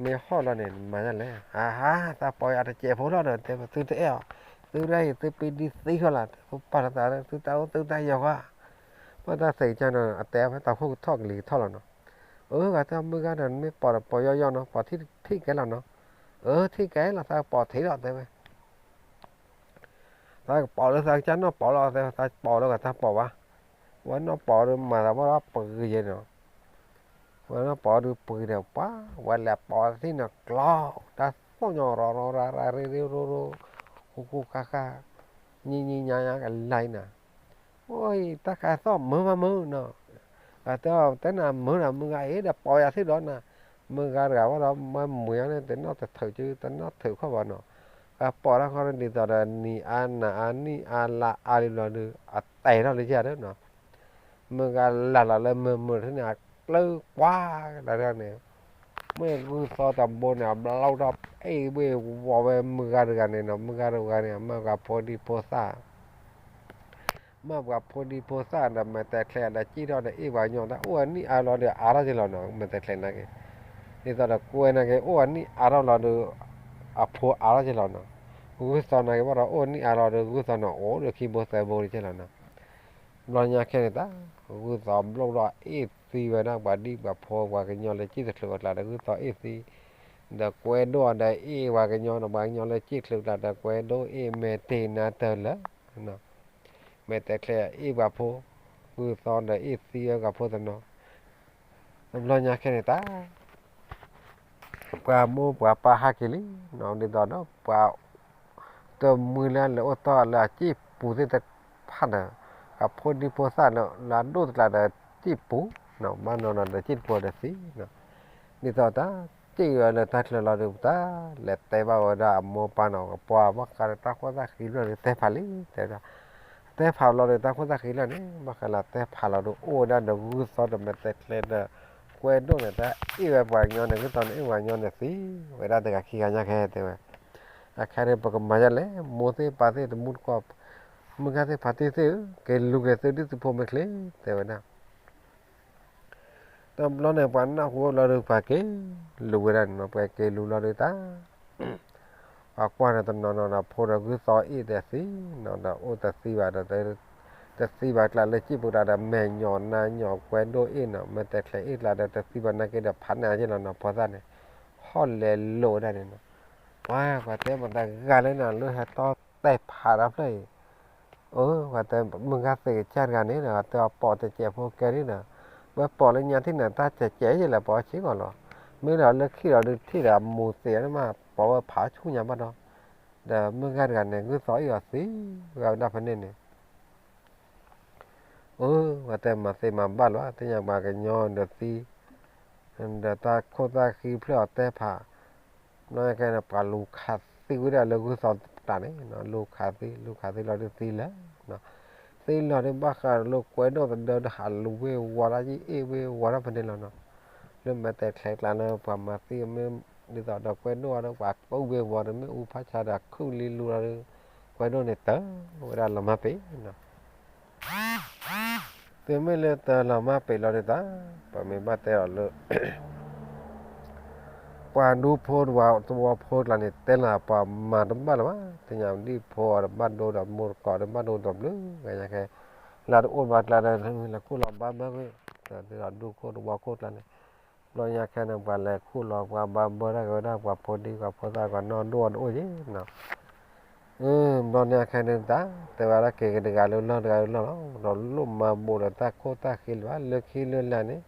မ့ၢ်ဟီၣ်လီၤန့ၣ် မၤဒ်လဲၣ်, အဟါ သးပိာ်ယၤတစဲးဖိလီၤဒီး တဲသုတအဲၣ်အီၤ, သုရဲၣ်အံၤ သုပ့ၤဒံသံဃီလီၤ, သုပာ်လီၤသး သုတၢ်အိၣ်သုတၢ်ယီၤဃီ, ဘၣ်တၢ်သ့ၣ်ကစၢ်နီၤ အတဲဖဲတၢ်ခိၣ်ကထီၣ်ကလံၤကထီၣ်လီၤနီၤ. အၢ ဂၤတဲမုၢ်ဂၤဒီး နမ့ၢ်ပိာ်ဒီးပိာ်ယီၢ်ယီၢ်နီၤ ပိာ်ထံၣ်ထံၣ်ကဲလီၤနီၤ. အၢ ထံၣ်ကဲလီၤ သးကပိာ်ထံၣ်လီၤ တဲဝဲ သးကပိာ်လၢသးကစၢ်နီၢ်ပိာ်လီၤ သးပိာ်လၢဂၤတၢ်ပိာ်ဘၣ်. ဝဲနီၢ်ပိာ်ဒီးမၤသးဘၣ်ဒီးပဂ့ၤယဲနီၤ. ဝဲနီၢ်ပိာ်ဒီးပဂ့ၤဒီးပှၤ ဝဲလဲၤပိာ်သ့ၣ်နီၤကျီ တၢ်သီၣ်ညီရီၤရီၤရၤရၤရ့ရ့ရိရိ ဃူဃူဃါဃါ ညံညံညါညါကလါအံၤနၤ. အိၣ် တၢ်ခါသီၣ်မုာ်မးမုာ်နီၤ. အတဲအီၤ တဲနၤမုာ်နၤ မုၢ်ဂၤအံၤဒီးပိာ်ယၤသ့ၣ်ဒီးနၤ. မုၢ်ဂၤတဂၤဝဲဒီးမ့ၢ်မုာ်ညါန့ၣ် တနီၣ်တထုးကတနီၣ်ထုးခီၣ်ဘၣ်နီၤ. အပိာ်တၢ်ခီဒ်သိးဒီး နံၤအါနၤအါနံၣ်အါလါအါလံဘျီဒီး အတဲထီၣ်လၢယၤဒီးနီၤ. မုၢ်ဂၤလၢ်လီၤလၢမုာ်မုာ်ထံၣ်န့ၣ် အကျၢၤကွၢ်လၢန့ၣ် မ့ၢ်ဂုၢ်သီတဘိန့ၣ် အဘျီဒီးအ့ၣ်ဝ့ၢ်ဝီဝဲမုၢ်ဂၤတဂၤန့ၣ်နီၤ. မုၢ်ဂၤတဂၤန့ၣ် မ့ၢ်ပှၤဖိဒံဖိသၣ် မ့ၢ်ပှၤဖိဒံဖိသၣ်ဒီး မဲာ်တဲးချဲးဒီးစံၣ်ထီၣ်ဒီးအ့ၣ်ပှၤကညီ တၢ်အိၣ်အနံၣ်အါလီၤဒီးအါထီၣ်က့ၤလီၤနီၤ. မဲာ်တဲးချဲးနာ်က့ၤ ဒ်သိးဒီးကွဲနာ်က့ၤ အိၣ်အနံၣ်အါထီၣ်လီၤဒီး အဖိအါထီၣ်က့ၤလီၤနီၤ. ဂုၢ်သီနာ်က့ၤဘၣ်ဒီး အိၣ်အနံၣ်အါထီၣ်ဒီး ဂုၢ်သီန့ၣ်အိၣ်ဒီးခံဘိသၢဘိက့ၤလီၤနီၤ. ဘျီညါခဲန့ၣ်တၢ် ဂုၢ်သီဘျီၣ်ဒီးအ့ၣ်သံဝဲဒၣ်ပှၤဒံၣ်ပှၤဖိ ပှၤကညီလၢစံၣ်တချုးအကျါဒီး ဂုၢ်သီအ့ၣ်သံ ဒီးကွဲဒိၣ်ဒီးအ့ၣ်ပှၤကညီဒီး ပှၤကညီလၢစံၣ်ချုးအကျါဒီး ကွဲဒိၣ်အ့ၣ်မဲာ်တ့ၢ်နါတၢ်လၢ မဲာ်တဲးချဲးအ့ၣ်ပှၤဖိ ဂုၢ်သီဒီးအ့ၣ်သံဝဲပှၤဖိတနီၤ. တဘျီညါခဲန့ၣ်တၢ် ပှၤမိၢ်ပှၤပၢ်ဟးက့ၤလံနီၤ. ဒ်သိးဒီးပှၤ တမှံလၢလဲၤအိၣ်တီၢ်လၢအစံၣ်ပူၤသ့ၣ်တဖၣ်ဒီး အဖိဒံဖိသၣ်ဒီး လၢအဒိၣ်တကျါဒီးစံၣ်ပူၤနီၤ ဘၣ်နီၤနီၤဒီးစံၣ်တပူၤဒီးသံနီၤ. ဒ်သိးတၢ်စံၣ်ဝဲလၢတၢ်ချၢလီၤဒီး ပတၢ်လဲၤတဲဘၣ်ဝဲဒၣ်အမိၢ်ပၢ်နီၤ ကပှၤဘၣ်ဃးဒီးတၢ်ခိၣ်သၣ်ဃံဖျၢၣ်ဒီးတဲဖးလံ တဲဝဲဒၣ် တဲဖးလီၤဒီးတၢ်ခိၣ်သၣ်ဃံဖျၢၣ်န့ၣ် ဘၣ်ဃးလၢတဲဖးလီၤဒီးအိၣ်ဝဲဒၣ်ဒီးဂုၢ်သီဒီးမဲာ်တဲးချဲးဒီး ကွဲဒိၣ်န့ၣ် တၢ်အ့ၣ်ဝဲပှၤကညီန့ၣ် ဂုၢ်သီန့ၣ်အ့ၣ်ပှၤကညီန့ၣ်သံဝဲဒၣ်တဂၤခံဂၤညါခဲတဲဝဲ. အခါန့ၣ် ပကမၤယါလဲၣ် မိၢ်သ့ၣ်ပၢ်သ့ၣ်တမူတကိး မုၢ်ဂၤသ့ၣ်ဖါတံၢ်သ့ၣ်ဧၢ က့ၤလူၤက့ၤသုဒ်သုဖိမ့ၢ်ချ့ တဲဝဲဒၣ် တဘျီန့ၣ် ပှၤနၢ်ဟူဝဲလီၤဒီး ပှၤက့ၤလူၤဝဲဒၣ်န့ၣ်နီၤ ပှၤက့ၤလူၤလီၤဒီးတၢ် ပှၤကွၢ်န့ၣ်တနီၤနီၤဒီး ဖိဒီးဂုၢ်သီအ့ၣ်ဒီးသံနီၤ ဒီးအိၣ်တသံဘၣ်ဒီး တသံဘၣ်ကျါလၢစံၣ်ပူၤကျါဒီး မဲာ်ညီၣ်နါညီၣ်ကွဲဒိၣ်အ့ၣ်နီၤ မဲာ်တဲးချဲးအ့ၣ်ကျါဒီး တသံဘၣ်နာ်က့ဒီး ဖးန့ၢ်အက့လီၤနီၤ ဖိသၣ်န့ၣ် ဟီၣ်လဲၤလိာ်ဝဲဒၣ်န့ၣ်နီၤ. ပှၤ ပှၤတဲမတၤဂၤလဲၣ်နီၤ လၢဟဲတီတဲဖးတၢ်ဖျၢၣ်အံၤ အၢ ပှၤတဲမုၢ်ဂၤသ့ၣ်ကစၢ်တဂၤန့ၣ်ဒီး တဲအီၤပိာ်တစဲးဖိကဲန့ၣ်ဒီး ဝဲပိာ်လၢညါထံၣ်န့ၣ် တၢ်စဲးကဲယဲၢ်လဲၣ် ပိာ်ဆံးဂီၤလီၤ. မ့ၢ်ဒီးလၢခံဒီးဒုးထံၣ်ဒီးအမူၤသ့ၣ်န့ၣ်မး ပိာ်ဝဲဖးဆူညါဘၣ်ဒီး ဒီးမုၢ်ဂၤတဂၤန့ၣ် ဂုၢ်သီအ့ၣ်အီၤသံ ဝဲဒၣ်ဖဲန့ၣ်န့ၣ် အၢ ပှၤတဲမၤသ့မၤဘၣ်လီၤ သ့ၣ်ညါပှၤကညီဒီးသံ ဒီးတၢ်ခိၣ်သၣ်ဃံဖျၢၣ်အီၤတဲဖး ဘျီညါခဲန့ၣ် ပှၤလူၤခးသံဝဲဒၣ်လၢဂုၢ်သီတပူၤန့ၣ် လူၤခးသံ လူၤခးသံလီၤဒုးသံလၢာ် သံလီၤဒုးဘၣ်ဃးဒီးလၢကွဲဒိၣ်သဒၢဒီးဟးလူၤဝ့ၢ်ဝီဒၣ်ယအ့ၣ်ဝ့ၢ်ဝီဒၣ်ဖဲန့ၣ်လီၤနီၤ. လၢမဲာ်တဲးချဲးကျါလၢပှၤမၤသံမ့ၢ် ဒ်သိးဒီးကွဲဒိၣ်အီၤဒီးပှၤကူဝ့ၢ်ဝီဒီးမ့ၣ်အူဖးဆါဒီးခုၣ်လံလူလီၤဒီး ကွဲဒိၣ်န့ၣ်တၢ်ဝဲဒၣ်လီၤမၢ်ပ့ၤနီၤ. သုမ့ၢ်လၢတၢ်လီၤမၢ်ပ့ၤလီၤဒုးတၢ် ပမ့ၢ်ဘၣ်တဲအီၤလၢ ပှၤဒူဖိတဝီဖိကျါန့ၣ် တဲလီၤပှၤမၤတဘၣ်လၢၤဘၣ် သ့ၣ်ညါဒ်ဖိအီၤတဘၣ်ဒိဒီးမိၢ်တကိးတဘၣ်ဒိဒီးဘျုးဂၤညါခဲ လၢတအိၣ်ဘၣ်ကျါဒီး လဲၤခူၣ်လီၤဘါဘၢကွံာ် ဒီးဒူခိၣ်တဝီခိၣ်ကျါန့ၣ် ဘျီညါခဲန့ၣ် ပှၤလဲၤခူၣ်လီၤပှၤဘါဘၢတၢ်ကဝဲဒၣ်ပှၤဖိဒံပှၤဖိသၣ်ပှၤနီၢ်ဒိၣ်အီၤတအိၣ်က့နီၤ. ဘျီညါခဲန့ၣ်တၢ် တဲဝဲဒၣ်က့ၤက့ၤတဂၤလၢလီၢ်တဂၤလၢလီၢ်လီၤ ဒီးလိၣ်မၤဘူးဒီးတၢ်ခိၣ်တၢ်ဃံလၢၤဘၣ် လၢခံလၢလၢ်န့ၣ်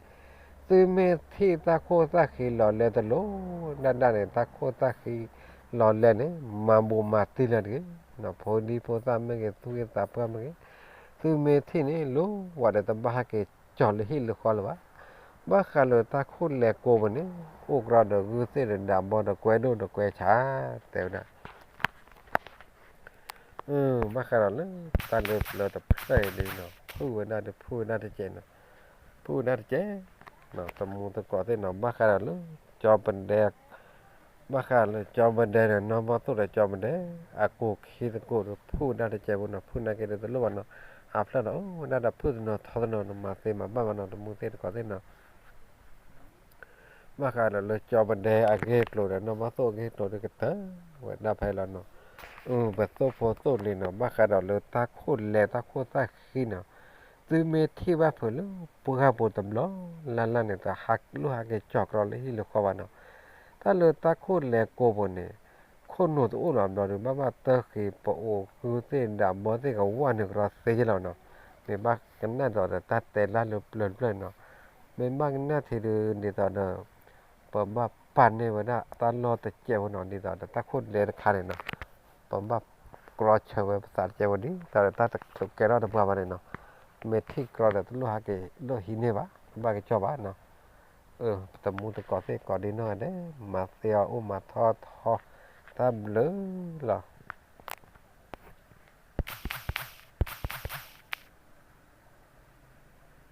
သုမ့ၢ်ထံၣ်တၢ်ခိၣ်တၢ်ဃံလီၤလဲတလိၤ ဒၣ်ဒၣ်န့ၣ် တၢ်ခိၣ်တၢ်ဃံလီၤလဲန့ၣ် မၤဘူးမၤတံၢ်လၢၤတဂ့ၤ ဖိဒံဖိသၣ်မ့ၢ်ဂ့ၤ သူၣ်ဂ့ၤသးပှၢ်မ့ၢ်ဂ့ၤ သုမ့ၢ်ထံၣ်န့ၣ် လိၣ်ဝဲဒီးတဘၣ်ဟဲက့ၤကၠီၤလၢဟံၣ်လၢဃီလၢၤဘၣ်. ဘၣ်ဃးလၢတၢ်ခိၣ်လဲၤကိးပူၤန့ၣ် အိၣ်ကရီဒီးဂုၢ်သ့ၣ်ဒီးဒးဘီဒီးကွဲဒိၣ်ဒီးကွဲဆး တဲဝဲဒၣ် ဘၣ်ဃးဒီးလၢ တၢ်လၢပျၢၤတဖျၢၣ်အံၤဒ်နီၤ ဖုၣ်ဝဲဒၣ်တဖုၣ်ဝဲဒၣ်တကဲးနီၤ ဖုၣ်ဝဲဒၣ်တကဲး တမူတကိးသ့ၣ်နီၤ ဘၣ်ဃးဒီးလၢ ကၠီပဒဲ ဘၣ်ဃးလၢကၠီပဒဲန့ၣ် နီၢ်ဘီၣ်သိၣ်ဒီးကၠီပဒဲ အကိးခံသကိးဒီး ဖုၣ်ဒၣ်တကဲဖိနီၤ, ဖုၣ်နာ်က့ဒီးတလိၣ်ဘၣ်နီၤ, အဖျၢၣ်ဒီးအိၣ်ဝဲဒၣ်ဒီးဖုၣ်တနီၤထီတနီၤနီၤ, မၤသ့မၤဘၣ်ဘၣ်နီၤ, တမူသ့ၣ်တကိးသ့ၣ်နီၤ. ဘၣ်ဃးဒီးလၢကၠီပဒဲအဂ့ၢ်အကျိၤဒီး နီၢ်ဘီၣ်သိၣ်အဂ့ၢ်အကျိၤဒီး ကတၢၢ်ဝဲဒၣ်ဖဲလီၤနီၤ. အၢ ပသိၣ်ဖိသိၣ်လံၤနီၤ, ဘၣ်ဃးဒီးလၢတၢ်ခိၣ်လဲၤတၢ်ခိၣ်သၣ်ဃံနီၤ, သုမ့ၢ်ထံၣ်ဘၣ်ဖုးလၢပှၢ်ပူၤတဘျီလၢ်လၢ်န့ၣ် တဟးလိၣ်ဟးက့ၤကၠီၤကြီလၢဟံၣ်လၢဃီဘၣ်နီၤ. တၢ်လၢတၢ်ခိၣ်လဲၤကိးပူၤန့ၣ် ခိၣ်နူာ်တအိၣ်လီၤဘျီဒီး ဘၣ်ဘၣ်တၢၢ်ဃံၤ ပအိးဃုသ့ၣ်ဒးဘီသ့ၣ်ကဝၢ်န့ၣ် ကရီသ့ယဲလီၤနီၤ. မ့ၢ်ဘၣ်ကနၣ်ဒ်သိးဒီး တၢ်တဲလၢ်လၢပျၢၤတဖျၢၣ်နီၤ, မ့ၢ်ဘၣ်ကနၣ်ထံဒုး ဒ်သိးဒီး ပဘၣ်ပာ်န့ၢ်ဝဲဒၣ်တၢ်လီၢ်တစဲးဖိနီၤ, ဒ်သိးဒီးတၢ်ခိၣ်လဲၤတခါန့ၣ်နီၤ, ပဘၣ်ကြီဆၢဝဲပသးတစဲးဖိ ဒ်သိးဒီးတၢ်တကဲထီၣ်တပှၤဘၣ်န့ၣ်နီၤ. မ့ၢ်ထံၣ်ကြီဒီး တလိၣ်ဟးက့ၤဒိၣ်ဟံးန့ၢ်ဘၣ်, တဘၣ်က့ၤကၠီၤဘၣ်နီၤ. အၢ ပတမူသကိးသ့ၣ်ကိးဒ်နီၢ်ဂၤဒဲး မၤသ့အီၤအိၣ်မၤထီၣ်ထီ တၢ်ဘျုးလီၤ.